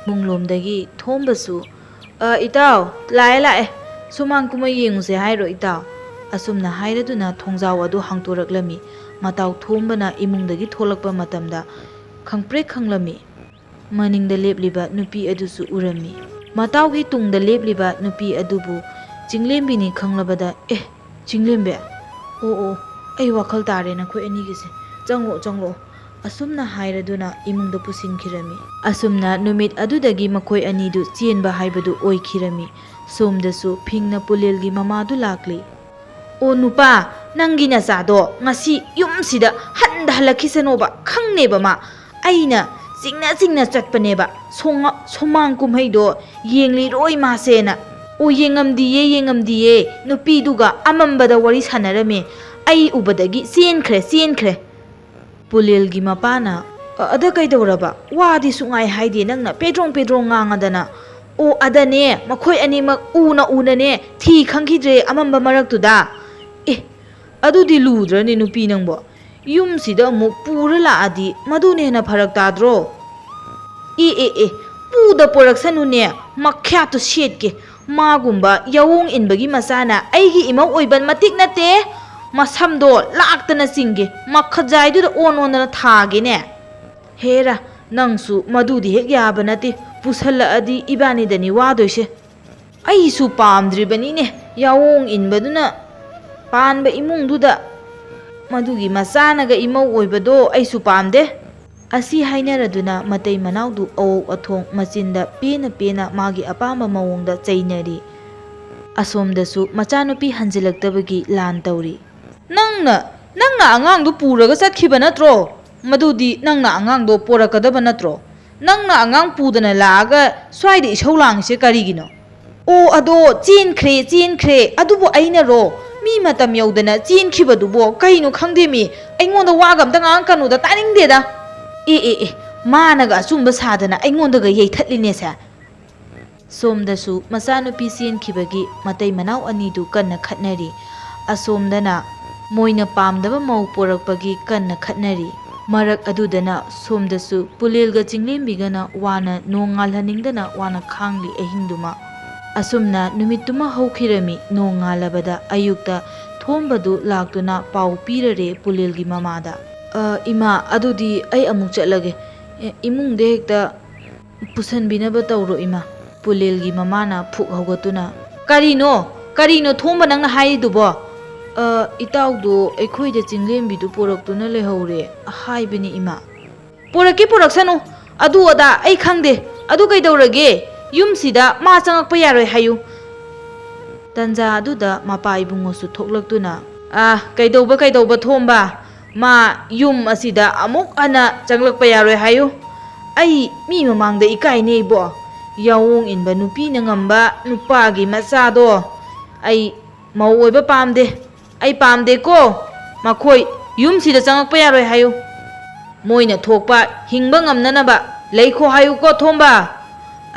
ꯏꯃꯨꯡꯂꯣꯝꯗꯒꯤ ꯊꯣꯝꯕꯁꯨ, "ꯑ, ꯏꯇꯥꯎ, ꯂꯥꯛꯑꯦ, ꯂꯥꯛꯑꯦ꯫ ꯁꯨꯃꯥꯡ ꯀꯨꯝꯍꯩ ꯌꯦꯡꯉꯨꯁꯦ ꯍꯥꯏꯔꯣ, ꯏꯇꯥꯎ?" ꯑꯁꯨꯝꯅ ꯍꯥꯏꯔꯗꯨꯅ ꯊꯣꯡꯖꯥꯎ ꯑꯗꯨ ꯍꯥꯡꯇꯣꯔꯛꯂꯝꯃꯤ꯫ ꯃꯇꯥꯎ ꯊꯣꯝꯕꯅ ꯏꯃꯨꯡꯗꯒꯤ ꯊꯣꯛꯂꯛꯄ ꯃꯇꯝꯗ ꯈꯪꯄ꯭ꯔꯦꯛ ꯈꯪꯂꯝꯃꯤ꯫ ꯃꯅꯤꯡꯗ ꯂꯦꯞꯂꯤꯕ ꯅꯨꯄꯤ ꯑꯗꯨꯁꯨ ꯎꯔꯝꯃꯤ꯫ ꯃꯇꯥꯎꯒꯤ ꯇꯨꯡꯗ ꯂꯦꯞꯂꯤꯕ ꯅꯨꯄꯤ ꯑꯗꯨꯕꯨ ꯆꯤꯡꯂꯦꯝꯕꯤꯅꯤ ꯈꯪꯂꯕꯗ, "ꯑꯦ, ꯆꯤꯡꯂꯦꯝꯕꯤ? ꯑꯣ, ꯑꯣ, ꯑꯩ ꯋꯥꯈꯜ ꯇꯥꯔꯦ ꯅꯈꯣꯏ ꯑꯅꯤꯒꯤꯁꯦ꯫ ꯆꯪꯂꯛꯑꯣ, ꯆꯪꯂꯛꯑꯣ꯫" ꯑꯁꯨꯝꯅ ꯍꯥꯏꯔꯗꯨꯅ ꯏꯃꯨꯡꯗ ꯄꯨꯁꯤꯟꯈꯤꯔꯝꯃꯤ꯫ ꯑꯁꯨꯝꯅ ꯅꯨꯃꯤꯠ ꯑꯗꯨꯗꯒꯤ ꯃꯈꯣꯏ ꯑꯅꯤꯗꯨ ꯆꯦꯟꯕ ꯍꯥꯏꯕꯗꯨ ꯑꯣꯏꯈꯤꯔꯝꯃꯤ꯫ ꯁꯣꯝꯗꯁꯨ ꯐꯤꯡꯅ ꯄꯨꯂꯦꯜꯒꯤ ꯃꯃꯥꯗꯨ ꯂꯥꯛꯂꯤ꯫ "ꯑꯣ ꯅꯨꯄꯥ, ꯅꯪꯒꯤ ꯅꯆꯥꯗꯣ ꯉꯁꯤ ꯌꯨꯝꯁꯤꯗ ꯍꯟꯗ ꯍꯜꯂꯛꯈꯤꯁꯅꯣꯕ, ꯈꯪꯅꯦꯕ ꯃꯥ꯫ ꯑꯩꯅ ꯆꯤꯡꯅ ꯆꯤꯡꯅ ꯆꯠꯄꯅꯦꯕ, ꯁꯣꯉ-, ꯁꯨꯃꯥꯡ ꯀꯨꯝꯍꯩꯗꯣ ꯌꯦꯡꯂꯤꯔꯣꯏ ꯃꯥꯁꯦꯅ꯫ ꯑꯣ, ꯌꯦꯡꯉꯝꯗꯤꯌꯦ, ꯌꯦꯡꯉꯝꯗꯤꯌꯦ, ꯅꯨꯄꯤꯗꯨꯒ ꯑꯃꯝꯕꯗ ꯋꯥꯔꯤ ꯁꯥꯟꯅꯔꯝꯃꯦ꯫ ꯑꯩ ꯎꯕꯗꯒꯤ ꯆꯦꯟꯈ꯭ꯔꯦ, ꯆꯦꯟꯈ꯭ꯔꯦ꯫" ꯄꯨꯂꯦꯜꯒꯤ ꯃꯄꯥꯅ, "ꯑ-, ꯑꯗ ꯀꯩꯗꯧꯔꯕ? ꯋꯥꯗꯤ ꯁꯨꯡꯉꯥꯏ ꯍꯥꯏꯗꯦ, ꯅꯪꯅ ꯄꯦꯗ꯭ꯔꯣꯡ ꯄꯦꯗ꯭ꯔꯣꯡ ꯉꯥꯡꯉꯗꯅ꯫" "ꯑꯣ, ꯑꯗꯅꯦ, ꯃꯈꯣꯏ ꯑꯅꯤꯃꯛ ꯎꯅ ꯎꯅꯅꯦ ꯊꯤ ꯈꯪꯈꯤꯗ꯭ꯔꯦ ꯑꯃꯝꯕ ꯃꯔꯛꯇꯨꯗ꯫" "ꯑꯦ, ꯑꯗꯨꯗꯤ ꯂꯨꯗ꯭ꯔꯅꯦ ꯅꯨꯄꯤ ꯅꯪꯕꯣ? ꯌꯨꯝꯁꯤꯗ ꯑꯃꯨꯛ ꯄꯨꯔ ꯂꯥꯛꯑꯗꯤ ꯃꯗꯨꯅ ꯍꯦꯟꯅ ꯐꯔꯛ ꯇꯥꯗ꯭ꯔꯣ? ꯑꯦ ꯑꯦ ꯑꯦ, ꯄꯨꯗ ꯄꯣꯔꯛꯁꯅꯨꯅꯦ, ꯃꯈ꯭ꯌꯥꯠꯇꯨ ꯁꯦꯠꯀꯦ꯫ ꯃꯥꯒꯨꯝꯕ ꯌꯥꯑꯣꯡ ꯏꯟꯕꯒꯤ ꯃꯆꯥꯅ ꯑꯩꯒꯤ ꯏꯃꯧ ꯑꯣꯏꯕ ꯃꯇꯤꯛ ꯅꯠꯇꯦ꯫ ꯃꯁꯝꯗꯣ ꯂꯥꯛꯇꯅ ꯆꯤꯡꯒꯦ, ꯃꯈꯖꯥꯏꯗꯨꯗ ꯑꯣꯟ ꯑꯣꯟꯗꯅ ꯊꯥꯒꯦꯅꯦ꯫ ꯍꯦꯔꯥ, ꯅꯪꯁꯨ ꯃꯗꯨꯗꯤ ꯍꯦꯛ ꯌꯥꯕ ꯅꯠꯇꯦ꯫ ꯄꯨꯁꯜꯂꯛꯑꯗꯤ ꯏꯕꯥꯅꯤꯗꯅꯤ ꯋꯥꯗꯣꯏꯁꯦ꯫ ꯑꯩꯁꯨ ꯄꯥꯝꯗ꯭ꯔꯤꯕꯅꯤꯅꯦ, ꯌꯥꯑꯣꯡ ꯏꯟꯕꯗꯨꯅ ꯄꯥꯟꯕ ꯏꯃꯨꯡꯗꯨꯗ꯫ ꯃꯗꯨꯒꯤ ꯃꯆꯥꯅꯒ ꯏꯃꯧ ꯑꯣꯏꯕꯗꯣ ꯑꯩꯁꯨ ꯄꯥꯝꯗꯦ꯫ ꯑꯁꯤ ꯍꯥꯏꯅꯔꯗꯨꯅ ꯃꯇꯩ ꯃꯅꯥꯎꯗꯨ ꯑꯋꯧ ꯑꯊꯣꯡ ꯃꯆꯤꯟꯗ ꯄꯦꯅ ꯄꯦꯅ ꯃꯥꯒꯤ ꯑꯄꯥꯝꯕ ꯃꯑꯣꯡꯗ ꯆꯩꯅꯔꯤ꯫ ꯑꯁꯣꯝꯗꯁꯨ ꯃꯆꯥꯅꯨꯄꯤ ꯍꯟꯖꯤꯜꯂꯛꯇꯕꯒꯤ ꯂꯥꯟ ꯇꯧꯔꯤ꯫ "ꯅꯪꯅ, ꯅꯪꯅ ꯑꯉꯥꯡꯗꯨ ꯄꯨꯔꯒ ꯆꯠꯈꯤꯕ ꯅꯠꯇ꯭ꯔꯣ? ꯃꯗꯨꯗꯤ ꯅꯪꯅ ꯑꯉꯥꯡꯗꯣ ꯄꯣꯔꯛꯀꯗꯕ ꯅꯠꯇ꯭ꯔꯣ? ꯅꯪꯅ ꯑꯉꯥꯡ ꯄꯨꯗꯅ ꯂꯥꯛꯑꯒ ꯁ꯭ꯋꯥꯏꯗ ꯏꯁꯧ ꯂꯥꯡꯉꯤꯁꯦ ꯀꯔꯤꯒꯤꯅꯣ?" "ꯑꯣ, ꯑꯗꯣ ꯆꯦꯟꯈ꯭ꯔꯦ, ꯆꯦꯟꯈ꯭ꯔꯦ꯫ ꯑꯗꯨꯕꯨ ꯑꯩꯅꯔꯣ? ꯃꯤ ꯃꯇꯝ ꯌꯧꯗꯅ ꯆꯦꯟꯈꯤꯕꯗꯨꯕꯣ ꯀꯩꯅꯣ ꯈꯪꯗꯦꯃꯤ꯫ ꯑꯩꯉꯣꯟꯗ ꯋꯥꯒ ꯑꯝꯇ ꯉꯥꯡꯉꯛꯀꯅꯨꯗ, ꯇꯥꯅꯤꯡꯗꯦꯗ꯫" ꯑꯦ, ꯑꯦ, ꯑꯦ, ꯃꯥꯅꯒ ꯑꯆꯨꯝꯕ ꯁꯥꯗꯅ ꯑꯩꯉꯣꯟꯗꯒ ꯌꯩꯊꯠꯂꯤꯅꯦꯁꯦ꯫ ꯁꯣꯝꯗꯁꯨ ꯃꯆꯥꯅꯨꯄꯤ ꯆꯦꯟꯈꯤꯕꯒꯤ ꯃꯇꯩ ꯃꯅꯥꯎ ꯑꯅꯤꯗꯨ ꯀꯟꯅ ꯈꯠꯅꯔꯤ꯫ ꯑꯁꯣꯝꯗꯅ ꯃꯣꯏꯅ ꯄꯥꯝꯗꯕ ꯃꯧ ꯄꯣꯔꯛꯄꯒꯤ ꯀꯟꯅ ꯈꯠꯅꯔꯤ꯫ ꯃꯔꯛ ꯑꯗꯨꯗꯅ ꯁꯣꯝꯗꯁꯨ ꯄꯨꯂꯦꯜꯒ ꯆꯤꯡꯂꯦꯝꯕꯤꯒꯅ ꯋꯥꯅ ꯅꯣꯡ ꯉꯥꯜꯍꯟꯅꯤꯡꯗꯅ ꯋꯥꯅ ꯈꯥꯡꯂꯤ ꯑꯍꯤꯡꯗꯨꯃ꯫ ꯑꯁꯨꯝꯅ ꯅꯨꯃꯤꯠꯇꯨꯃ ꯍꯧꯈꯤꯔꯝꯃꯤ꯫ ꯅꯣꯡ ꯉꯥꯜꯂꯕꯗ ꯑꯌꯨꯛꯇ ꯊꯣꯝꯕꯗꯨ ꯂꯥꯛꯇꯨꯅ ꯄꯥꯎ ꯄꯤꯔꯔꯦ ꯄꯨꯂꯦꯜꯒꯤ ꯃꯃꯥꯗ꯫ "ꯑ, ꯏꯃꯥ, ꯑꯗꯨꯗꯤ ꯑꯩ ꯑꯃꯨꯛ ꯆꯠꯂꯒꯦ꯫ ꯑꯦ, ꯏꯃꯨꯡꯗ ꯍꯦꯛꯇ ꯄꯨꯁꯟꯕꯤꯅꯕ ꯇꯧꯔꯣ, ꯏꯃꯥ꯫" ꯄꯨꯂꯦꯜꯒꯤ ꯃꯃꯥꯅ ꯐꯨꯛ ꯍꯧꯒꯠꯇꯨꯅ, "ꯀꯔꯤꯅꯣ? ꯀꯔꯤꯅꯣ ꯊꯣꯝꯕ ꯅꯪꯅ ꯍꯥꯏꯔꯤꯗꯨꯕꯣ?" "ꯑ, ꯏꯇꯥꯎꯗꯣ ꯑꯩꯈꯣꯏꯗ ꯆꯤꯡꯂꯦꯝꯕꯤꯗꯨ ꯄꯣꯔꯛꯇꯨꯅ ꯂꯩꯍꯧꯔꯦ ꯍꯥꯏꯕꯅꯤ, ꯏꯃꯥ꯫" "ꯄꯣꯔꯛꯀꯦ ꯄꯣꯔꯛꯁꯅꯨ, ꯑꯗꯨ ꯑꯗꯥ ꯑꯩ ꯈꯪꯗꯦ꯫ ꯑꯗꯨ ꯀꯩꯗꯧꯔꯒꯦ? ꯌꯨꯝꯁꯤꯗ ꯃꯥ ꯆꯪꯉꯛꯄ ꯌꯥꯔꯣꯏ ꯍꯥꯏꯌꯨ꯫" ꯇꯟꯖꯥ ꯑꯗꯨꯗ ꯃꯄꯥ ꯏꯕꯨꯡꯉꯣꯁꯨ ꯊꯣꯛꯂꯛꯇꯨꯅ, "ꯑ, ꯀꯩꯗꯧꯕ, ꯀꯩꯗꯧꯕ ꯊꯣꯝꯕ? ꯃꯥ ꯌꯨꯝ ꯑꯁꯤꯗ ꯑꯃꯨꯛ ꯍꯟꯅ ꯆꯪꯂꯛꯄ ꯌꯥꯔꯣꯏ ꯍꯥꯏꯌꯨ꯫ ꯑꯩ ꯃꯤ ꯃꯃꯥꯡꯗ ꯏꯀꯥꯏꯅꯦ ꯏꯕꯣ꯫ ꯌꯥꯑꯣꯡ ꯏꯟꯕ ꯅꯨꯄꯤꯅ ꯉꯝꯕ ꯅꯨꯄꯥꯒꯤ ꯃꯆꯥꯗꯣ ꯑꯩ ꯃꯧ ꯑꯣꯏꯕ ꯄꯥꯝꯗꯦ꯫ ꯑꯩ ꯄꯥꯝꯗꯦꯀꯣ꯫ ꯃꯈꯣꯏ ꯌꯨꯝꯁꯤꯗ ꯆꯪꯉꯛꯄ ꯌꯥꯔꯣꯏ ꯍꯥꯏꯌꯨ꯫ ꯃꯣꯏꯅ ꯊꯣꯛꯄ ꯍꯤꯡꯕ ꯉꯝꯅꯅꯕ ꯂꯩꯈꯣ ꯍꯥꯏꯌꯨꯀꯣ ꯊꯣꯝꯕ꯫"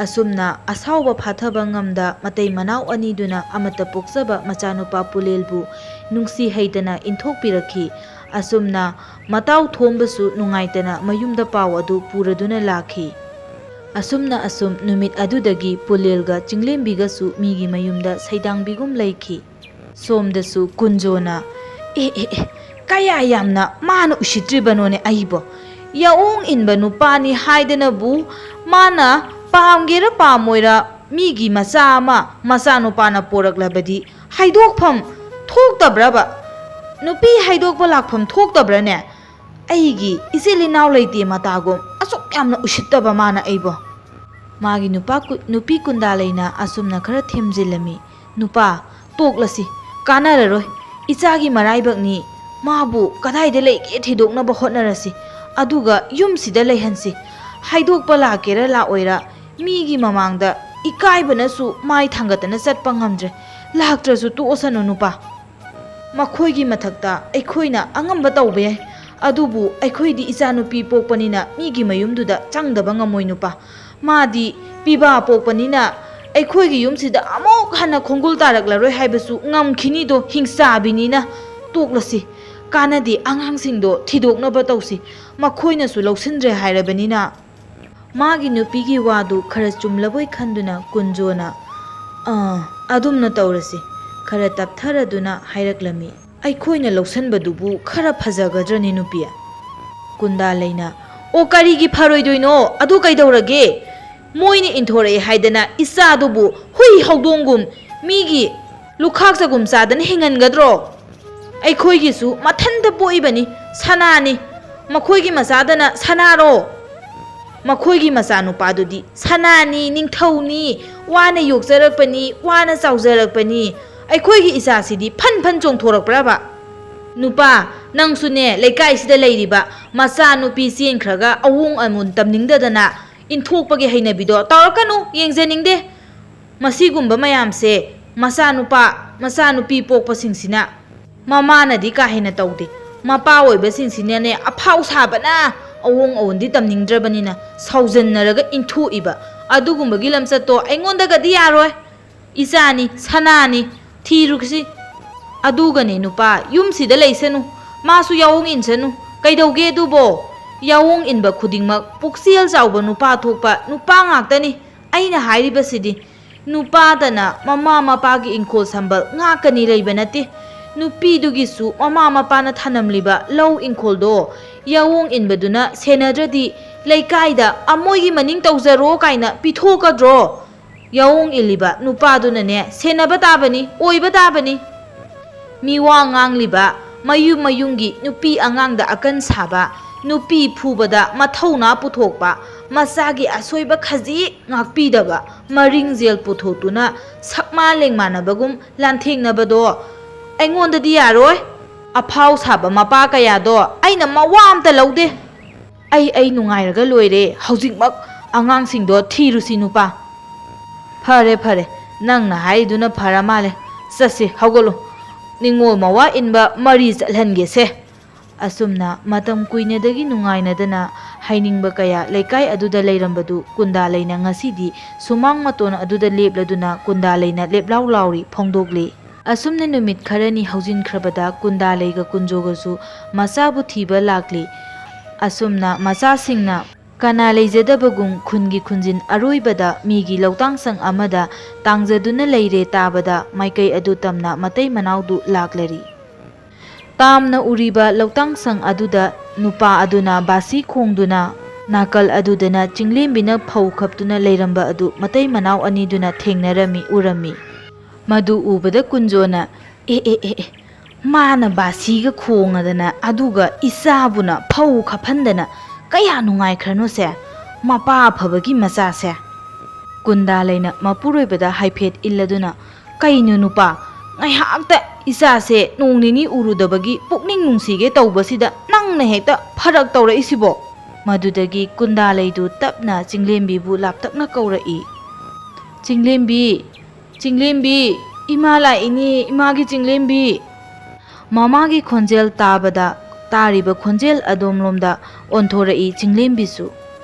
ꯑꯁꯨꯝꯅ ꯑꯁꯥꯎꯕ ꯐꯥꯊꯕ ꯉꯝꯗ ꯃꯇꯩ ꯃꯅꯥꯎ ꯑꯅꯤꯗꯨꯅ ꯑꯃꯠꯇ ꯄꯣꯛꯆꯕ ꯃꯆꯥꯅꯨꯄꯥ ꯄꯨꯂꯦꯜꯕꯨ ꯅꯨꯡꯁꯤ ꯍꯩꯗꯅ ꯏꯟꯊꯣꯛꯄꯤꯔꯛꯈꯤ꯫ ꯑꯁꯨꯝꯅ ꯃꯇꯥꯎ ꯊꯣꯝꯕꯁꯨ ꯅꯨꯡꯉꯥꯏꯇꯅ ꯃꯌꯨꯝꯗ ꯄꯥꯎ ꯑꯗꯨ ꯄꯨꯔꯗꯨꯅ ꯂꯥꯛꯈꯤ꯫ ꯑꯁꯨꯝꯅ ꯑꯁꯨꯝ ꯅꯨꯃꯤꯠ ꯑꯗꯨꯗꯒꯤ ꯄꯨꯂꯦꯜꯒ ꯆꯤꯡꯂꯦꯝꯕꯤꯒꯁꯨ ꯃꯤꯒꯤ ꯃꯌꯨꯝꯗ ꯁꯩꯗꯥꯡꯕꯤꯒꯨꯝ ꯂꯩꯈꯤ꯫ ꯁꯣꯝꯗꯁꯨ ꯀꯨꯟꯖꯣꯅ, "ꯑꯦ, ꯑꯦ, ꯑꯦ, ꯀꯌꯥ ꯌꯥꯝꯅ ꯃꯥꯅ ꯎꯁꯤꯠꯇ꯭ꯔꯤꯕꯅꯣꯅꯦ ꯑꯩꯕꯣ? ꯌꯥꯑꯣꯡ ꯏꯟꯕ ꯅꯨꯄꯥꯅꯤ ꯍꯥꯏꯗꯅꯕꯨ ꯃꯥꯅ ꯄꯥꯝꯒꯦꯔꯥ ꯄꯥꯝꯃꯣꯏꯔꯥ ꯃꯤꯒꯤ ꯃꯆꯥ ꯑꯃ ꯃꯆꯥꯅꯨꯄꯥꯅ ꯄꯣꯔꯛꯂꯕꯗꯤ ꯍꯥꯏꯗꯣꯛꯐꯝ ꯊꯣꯛꯇꯕ꯭ꯔꯕ? ꯅꯨꯄꯤ ꯍꯥꯏꯗꯣꯛꯄ ꯂꯥꯛꯐꯝ ꯊꯣꯛꯇꯕ꯭ꯔꯅꯦ? ꯑꯩꯒꯤ ꯏꯆꯤꯜ ꯏꯅꯥꯎ ꯂꯩꯇꯦ ꯃꯇꯥꯒꯨꯝ ꯑꯁꯨꯛ ꯌꯥꯝꯅ ꯎꯁꯤꯠꯇꯕ ꯃꯥꯅ ꯑꯩꯕꯣ?" ꯃꯥꯒꯤ ꯅꯨꯄꯥ ꯀꯨ-, ꯅꯨꯄꯤ ꯀꯨꯟꯗꯥ ꯂꯩꯅ ꯑꯁꯨꯝꯅ ꯈꯔ ꯊꯦꯝꯖꯤꯜꯂꯝꯃꯤ꯫ "ꯅꯨꯄꯥ, ꯇꯣꯛꯂꯁꯤ, ꯀꯥꯟꯅꯔꯔꯣꯏ꯫ ꯏꯆꯥꯒꯤ ꯃꯔꯥꯏꯕꯛꯅꯤ, ꯃꯥꯕꯨ ꯀꯗꯥꯏꯗ ꯂꯩꯒꯦ ꯊꯤꯗꯣꯛꯅꯕ ꯍꯣꯠꯅꯔꯁꯤ, ꯑꯗꯨꯒ ꯌꯨꯝꯁꯤꯗ ꯂꯩꯍꯟꯁꯤ꯫ ꯍꯥꯏꯗꯣꯛꯄ ꯂꯥꯛꯀꯦꯔꯥ ꯂꯥꯛꯑꯣꯏꯔꯥ, ꯃꯤꯒꯤ ꯃꯃꯥꯡꯗ ꯏꯀꯥꯏꯕꯅꯁꯨ ꯃꯥꯏ ꯊꯥꯡꯒꯠꯇꯅ ꯆꯠꯄ ꯉꯝꯗ꯭ꯔꯦ꯫ ꯂꯥꯛꯇ꯭ꯔꯁꯨ ꯇꯣꯛꯑꯁꯅꯨ ꯅꯨꯄꯥ꯫ ꯃꯈꯣꯏꯒꯤ ꯃꯊꯛꯇ ꯑꯩꯈꯣꯏꯅ ꯑꯉꯝꯕ ꯇꯧꯕ ꯌꯥꯏ, ꯑꯗꯨꯕꯨ ꯑꯩꯈꯣꯏꯗꯤ ꯏꯆꯥꯅꯨꯄꯤ ꯄꯣꯛꯄꯅꯤꯅ ꯃꯤꯒꯤ ꯃꯌꯨꯝꯗꯨꯗ ꯆꯪꯗꯕ ꯉꯝꯃꯣꯏ ꯅꯨꯄꯥ꯫ ꯃꯥꯗꯤ ꯄꯤꯕꯥ ꯄꯣꯛꯄꯅꯤꯅ ꯑꯩꯈꯣꯏꯒꯤ ꯌꯨꯝꯁꯤꯗ ꯑꯃꯨꯛ ꯍꯟꯅ ꯈꯣꯡꯒꯨꯜ ꯇꯥꯔꯛꯂꯔꯣꯏ ꯍꯥꯏꯕꯁꯨ ꯉꯝꯈꯤꯅꯤꯗꯣ, ꯍꯤꯡꯆꯥꯕꯤꯅꯤꯅ꯫ ꯇꯣꯛꯂꯁꯤ, ꯀꯥꯟꯅꯗꯦ, ꯑꯉꯥꯡꯁꯤꯡꯗꯣ ꯊꯤꯗꯣꯛꯅꯕ ꯇꯧꯁꯤ, ꯃꯈꯣꯏꯅꯁꯨ ꯂꯧꯁꯤꯟꯗ꯭ꯔꯦ ꯍꯥꯏꯔꯕꯅꯤꯅ꯫" ꯃꯥꯒꯤ ꯅꯨꯄꯤꯒꯤ ꯋꯥꯗꯨ ꯈꯔ ꯆꯨꯝꯂꯕꯣꯏ ꯈꯟꯗꯨꯅ ꯀꯨꯟꯖꯣꯅ, "ꯑꯥ, ꯑꯗꯨꯝꯅ ꯇꯧꯔꯁꯤ," ꯈꯔ ꯇꯞꯊꯔꯗꯨꯅ ꯍꯥꯏꯔꯛꯂꯝꯃꯤ꯫ "ꯑꯩꯈꯣꯏꯅ ꯂꯧꯁꯟꯕꯗꯨꯕꯨ ꯈꯔ ꯐꯖꯒꯗ꯭ꯔꯅꯦ ꯅꯨꯄꯤ?" ꯀꯨꯟꯗꯥ ꯂꯩꯅ, "ꯑꯣ, ꯀꯔꯤꯒꯤ ꯐꯔꯣꯏꯗꯣꯏꯅꯣ? ꯑꯗꯨ ꯀꯩꯗꯧꯔꯒꯦ? ꯃꯣꯏꯅ ꯏꯟꯊꯣꯔꯛꯑꯦ ꯍꯥꯏꯗꯅ ꯏꯆꯥꯗꯨꯕꯨ ꯍꯨꯏ ꯍꯧꯗꯣꯡꯒꯨꯝ ꯃꯤꯒꯤ ꯂꯨꯈꯥꯛ ꯆꯒꯨꯝ ꯆꯥꯗꯅ ꯍꯤꯡꯍꯟꯒꯗ꯭ꯔꯣ? ꯑꯩꯈꯣꯏꯒꯤꯁꯨ ꯃꯊꯟꯇ ꯄꯣꯛꯏꯕꯅꯤ, ꯁꯅꯥꯅꯤ꯫ ꯃꯈꯣꯏꯒꯤ ꯃꯆꯥꯗꯅ ꯁꯅꯥꯔꯣ? ꯃꯈꯣꯏꯒꯤ ꯃꯆꯥꯅꯨꯄꯥꯗꯨꯗꯤ ꯁꯅꯥꯅꯤ, ꯅꯤꯡꯊꯧꯅꯤ, ꯋꯥꯅ ꯌꯣꯛꯆꯔꯛꯄꯅꯤ, ꯋꯥꯅ ꯆꯥꯎꯖꯔꯛꯄꯅꯤ꯫ ꯑꯩꯈꯣꯏꯒꯤ ꯏꯆꯥꯁꯤꯗꯤ ꯐꯟ ꯐꯟ ꯆꯣꯡꯊꯣꯔꯛꯄ꯭ꯔꯕ? ꯅꯨꯄꯥ, ꯅꯪꯁꯨꯅꯦ, ꯂꯩꯀꯥꯏꯁꯤꯗ ꯂꯩꯔꯤꯕ ꯃꯆꯥꯅꯨꯄꯤ ꯆꯦꯟꯈ꯭ꯔꯒ ꯑꯋꯣꯡ ꯑꯃꯣꯟ ꯇꯝꯅꯤꯡꯗꯗꯅ ꯏꯟꯊꯣꯛꯄꯒꯤ ꯍꯩꯅꯕꯤꯗꯣ ꯇꯧꯔꯛꯀꯅꯨ, ꯌꯦꯡꯖꯅꯤꯡꯗꯦ꯫ ꯃꯁꯤꯒꯨꯝꯕ ꯃꯌꯥꯝꯁꯦ ꯃꯆꯥꯅꯨꯄꯥ, ꯃꯆꯥꯅꯨꯄꯤ ꯄꯣꯛꯄꯁꯤꯡꯁꯤꯅ ꯃꯃꯥꯅꯗꯤ ꯀꯥ ꯍꯦꯟꯅ ꯇꯧꯗꯦ꯫ ꯃꯄꯥ ꯑꯣꯏꯕꯁꯤꯡꯁꯤꯅꯅꯦ, ꯑꯐꯥꯎ ꯁꯥꯕꯅ ꯑꯋꯣꯡ ꯑꯋꯣꯟꯗꯤ ꯇꯝꯅꯤꯡꯗ꯭ꯔꯕꯅꯤꯅ ꯁꯥꯎꯖꯟꯅꯔꯒ ꯏꯟꯊꯣꯛꯏꯕ꯫ ꯑꯗꯨꯒꯨꯝꯕꯒꯤ ꯂꯝꯆꯠꯇꯣ ꯑꯩꯉꯣꯟꯗꯒꯗꯤ ꯌꯥꯔꯣꯏ꯫ ꯏꯆꯥꯅꯤ, ꯁꯅꯥꯅꯤ, ꯊꯤꯔꯨꯁꯤ꯫ ꯑꯗꯨꯒꯅꯦ ꯅꯨꯄꯥ, ꯌꯨꯝꯁꯤꯗ ꯂꯩꯁꯅꯨ꯫ ꯃꯥꯁꯨ ꯌꯥꯑꯣꯡ ꯏꯟꯁꯅꯨ꯫ ꯀꯩꯗꯧꯒꯦ ꯑꯗꯨꯕꯣ? ꯌꯥꯑꯣꯡ ꯏꯟꯕ ꯈꯨꯗꯤꯡꯃꯛ ꯄꯨꯛꯆꯦꯜ ꯆꯥꯎꯕ ꯅꯨꯄꯥ ꯊꯣꯛꯄ ꯅꯨꯄꯥ ꯉꯥꯛꯇꯅꯤ꯫ ꯑꯩꯅ ꯍꯥꯏꯔꯤꯕꯁꯤꯗꯤ, ꯅꯨꯄꯥꯗꯅ ꯃꯃꯥ ꯃꯄꯥꯒꯤ ꯏꯪꯈꯣꯜ ꯁꯝꯕꯜ ꯉꯥꯛꯀꯅꯤ ꯂꯩꯕ ꯅꯠꯇꯦ꯫ ꯅꯨꯄꯤꯗꯨꯒꯤꯁꯨ ꯃꯃꯥ ꯃꯄꯥꯅ ꯊꯅꯝꯂꯤꯕ ꯂꯧ ꯏꯪꯈꯣꯜꯗꯣ ꯌꯥꯑꯣꯡ ꯏꯟꯕꯗꯨꯅ ꯁꯦꯟꯅꯗ꯭ꯔꯗꯤ ꯂꯩꯀꯥꯏꯗ "ꯑꯃꯣꯏꯒꯤ ꯃꯅꯤꯡ ꯇꯧꯖꯔꯣ" ꯀꯥꯏꯅ ꯄꯤꯊꯣꯛꯀꯗ꯭ꯔꯣ? ꯌꯥꯑꯣꯡ ꯏꯜꯂꯤꯕ ꯅꯨꯄꯥꯗꯨꯅꯅꯦ ꯁꯦꯟꯅꯕ ꯇꯥꯕꯅꯤ, ꯑꯣꯏꯕ ꯇꯥꯕꯅꯤ꯫ ꯃꯤꯋꯥ ꯉꯥꯡꯂꯤꯕ ꯃꯌꯨꯝ ꯃꯌꯨꯝꯒꯤ ꯅꯨꯄꯤ ꯑꯉꯥꯡꯗ ꯑꯀꯟ ꯁꯥꯕ, ꯅꯨꯄꯤ ꯐꯨꯕꯗ ꯃꯊꯧꯅꯥ ꯄꯨꯊꯣꯛꯄ, ꯃꯆꯥꯒꯤ ꯑꯁꯣꯏꯕ ꯈꯖꯤꯛ ꯉꯥꯛꯄꯤꯗꯕ, ꯃꯔꯤꯡꯖꯦꯜ ꯄꯨꯊꯣꯛꯇꯨꯅ ꯁꯛꯃꯥ ꯂꯦꯡꯃꯥꯟꯅꯕꯒꯨꯝ ꯂꯥꯟꯊꯦꯡꯅꯕꯗꯣ ꯑꯩꯉꯣꯟꯗꯗꯤ ꯌꯥꯔꯣꯏ꯫ ꯑꯐꯥꯎ ꯁꯥꯕ ꯃꯄꯥ ꯀꯌꯥꯗꯣ ꯑꯩꯅ ꯃꯋꯥ ꯑꯝꯇ ꯂꯧꯗꯦ꯫ ꯑꯩ, ꯑꯩ ꯅꯨꯡꯉꯥꯏꯔꯒ ꯂꯣꯏꯔꯦ ꯍꯧꯖꯤꯛꯃꯛ꯫ ꯑꯉꯥꯡꯁꯤꯡꯗꯣ ꯊꯤꯔꯨꯁꯤ ꯅꯨꯄꯥ꯫ ꯐꯔꯦ, ꯐꯔꯦ, ꯅꯪꯅ ꯍꯥꯏꯔꯤꯗꯨꯅ ꯐꯔ ꯃꯥꯜꯂꯦ꯫ ꯆꯠꯁꯤ, ꯍꯧꯒꯠꯂꯨ꯫ ꯅꯤꯡꯉꯣꯜ ꯃꯋꯥ ꯏꯟꯕ ꯃꯔꯤ ꯆꯠꯍꯟꯒꯦꯁꯦ꯫ ꯑꯁꯨꯝꯅ ꯃꯇꯝ ꯀꯨꯏꯅꯗꯒꯤ ꯅꯨꯡꯉꯥꯏꯅꯗꯅ ꯍꯥꯏꯅꯤꯡꯕ ꯀꯌꯥ ꯂꯩꯀꯥꯏ ꯑꯗꯨꯗ ꯂꯩꯔꯝꯕꯗꯨ ꯀꯨꯟꯗꯥ ꯂꯩꯅ ꯉꯁꯤꯗꯤ ꯁꯨꯃꯥꯡ ꯃꯇꯣꯟ ꯑꯗꯨꯗ ꯂꯦꯞꯂꯗꯨꯅ ꯀꯨꯟꯗꯥ ꯂꯩꯅ ꯂꯦꯞꯂꯥꯎ ꯂꯥꯎꯔꯤ ꯐꯣꯡꯗꯣꯛꯂꯤ꯫ ꯑꯁꯨꯝꯅ ꯅꯨꯃꯤꯠ ꯈꯔꯅꯤ ꯍꯧꯖꯤꯟꯈ꯭ꯔꯕꯗ ꯀꯨꯟꯗꯥ ꯂꯩꯒ ꯀꯨꯟꯖꯣꯒꯁꯨ ꯃꯆꯥꯕꯨ ꯊꯤꯕ ꯂꯥꯛꯂꯤ꯫ ꯑꯁꯨꯝꯅ ꯃꯆꯥꯁꯤꯡꯅ ꯀꯅꯥ ꯂꯩꯖꯗꯕꯒꯨꯝ ꯈꯨꯟꯒꯤ ꯈꯨꯟꯖꯤꯟ ꯑꯔꯣꯏꯕꯗ ꯃꯤꯒꯤ ꯂꯧꯇꯥꯡ ꯁꯪ ꯑꯃꯗ ꯇꯥꯡꯖꯗꯨꯅ ꯂꯩꯔꯦ ꯇꯥꯕꯗ ꯃꯥꯏꯀꯩ ꯑꯗꯨ ꯇꯝꯅ ꯃꯇꯩ ꯃꯅꯥꯎꯗꯨ ꯂꯥꯛꯂꯔꯤ꯫ ꯇꯥꯝꯅ ꯎꯔꯤꯕ ꯂꯧꯇꯥꯡ ꯁꯪ ꯑꯗꯨꯗ ꯅꯨꯄꯥ ꯑꯗꯨꯅ ꯕꯥꯁꯤ ꯈꯣꯡꯗꯨꯅ ꯅꯥꯀꯜ ꯑꯗꯨꯗꯅ ꯆꯤꯡꯂꯦꯝꯕꯤꯅ ꯐꯧ ꯈꯞꯇꯨꯅ ꯂꯩꯔꯝꯕ ꯑꯗꯨ ꯃꯇꯩ ꯃꯅꯥꯎ ꯑꯅꯤꯗꯨꯅ ꯊꯦꯡꯅꯔꯝꯃꯤ, ꯎꯔꯝꯃꯤ꯫ ꯃꯗꯨ ꯎꯕꯗ ꯀꯨꯟꯖꯣꯅ, "ꯑꯦ, ꯑꯦ, ꯑꯦ, ꯑꯦ, ꯃꯥꯅ ꯕꯥꯁꯤꯒ ꯈꯣꯡꯉꯗꯅ ꯑꯗꯨꯒ ꯏꯆꯥꯕꯨꯅ ꯐꯧ ꯈꯞꯍꯟꯗꯅ ꯀꯌꯥ ꯅꯨꯡꯉꯥꯏꯈ꯭ꯔꯅꯣꯁꯦ? ꯃꯄꯥ ꯑꯐꯕꯒꯤ ꯃꯆꯥꯁꯦ!" ꯀꯨꯟꯗꯥ ꯂꯩꯅ ꯃꯄꯨꯔꯣꯏꯕꯗ ꯍꯥꯏꯐꯦꯠ ꯏꯜꯂꯗꯨꯅ, "ꯀꯩꯅꯣ ꯅꯨꯄꯥ, ꯉꯥꯏꯍꯥꯛꯇ ꯏꯆꯥꯁꯦ ꯅꯣꯡ ꯅꯤꯅꯤ ꯎꯔꯨꯗꯕꯒꯤ ꯄꯨꯛꯅꯤꯡ ꯅꯨꯡꯁꯤꯒꯦ ꯇꯧꯕꯁꯤꯗ ꯅꯪꯅ ꯍꯦꯛꯇ ꯐꯔꯛ ꯇꯧꯔꯛꯏꯁꯤꯕꯣ?" ꯃꯗꯨꯗꯒꯤ ꯀꯨꯟꯗꯥ ꯂꯩꯗꯨ ꯇꯞꯅ ꯆꯤꯡꯂꯦꯝꯕꯤꯕꯨ ꯂꯥꯞꯇꯛꯅ ꯀꯧꯔꯛꯏ꯫ "ꯆꯤꯡꯂꯦꯝꯕꯤ! ꯆꯤꯡꯂꯦꯝꯕꯤ! ꯏꯃꯥ ꯂꯥꯛꯏꯅꯦ, ꯏꯃꯥꯒꯤ ꯆꯤꯡꯂꯦꯝꯕꯤ!" ꯃꯃꯥꯒꯤ ꯈꯣꯟꯖꯦꯜ ꯇꯥꯕꯗ ꯇꯥꯔꯤꯕ ꯈꯣꯟꯖꯦꯜ ꯑꯗꯣꯝꯂꯣꯝꯗ ꯑꯣꯟꯊꯣꯔꯛꯏ ꯆꯤꯡꯂꯦꯝꯕꯤꯁꯨ꯫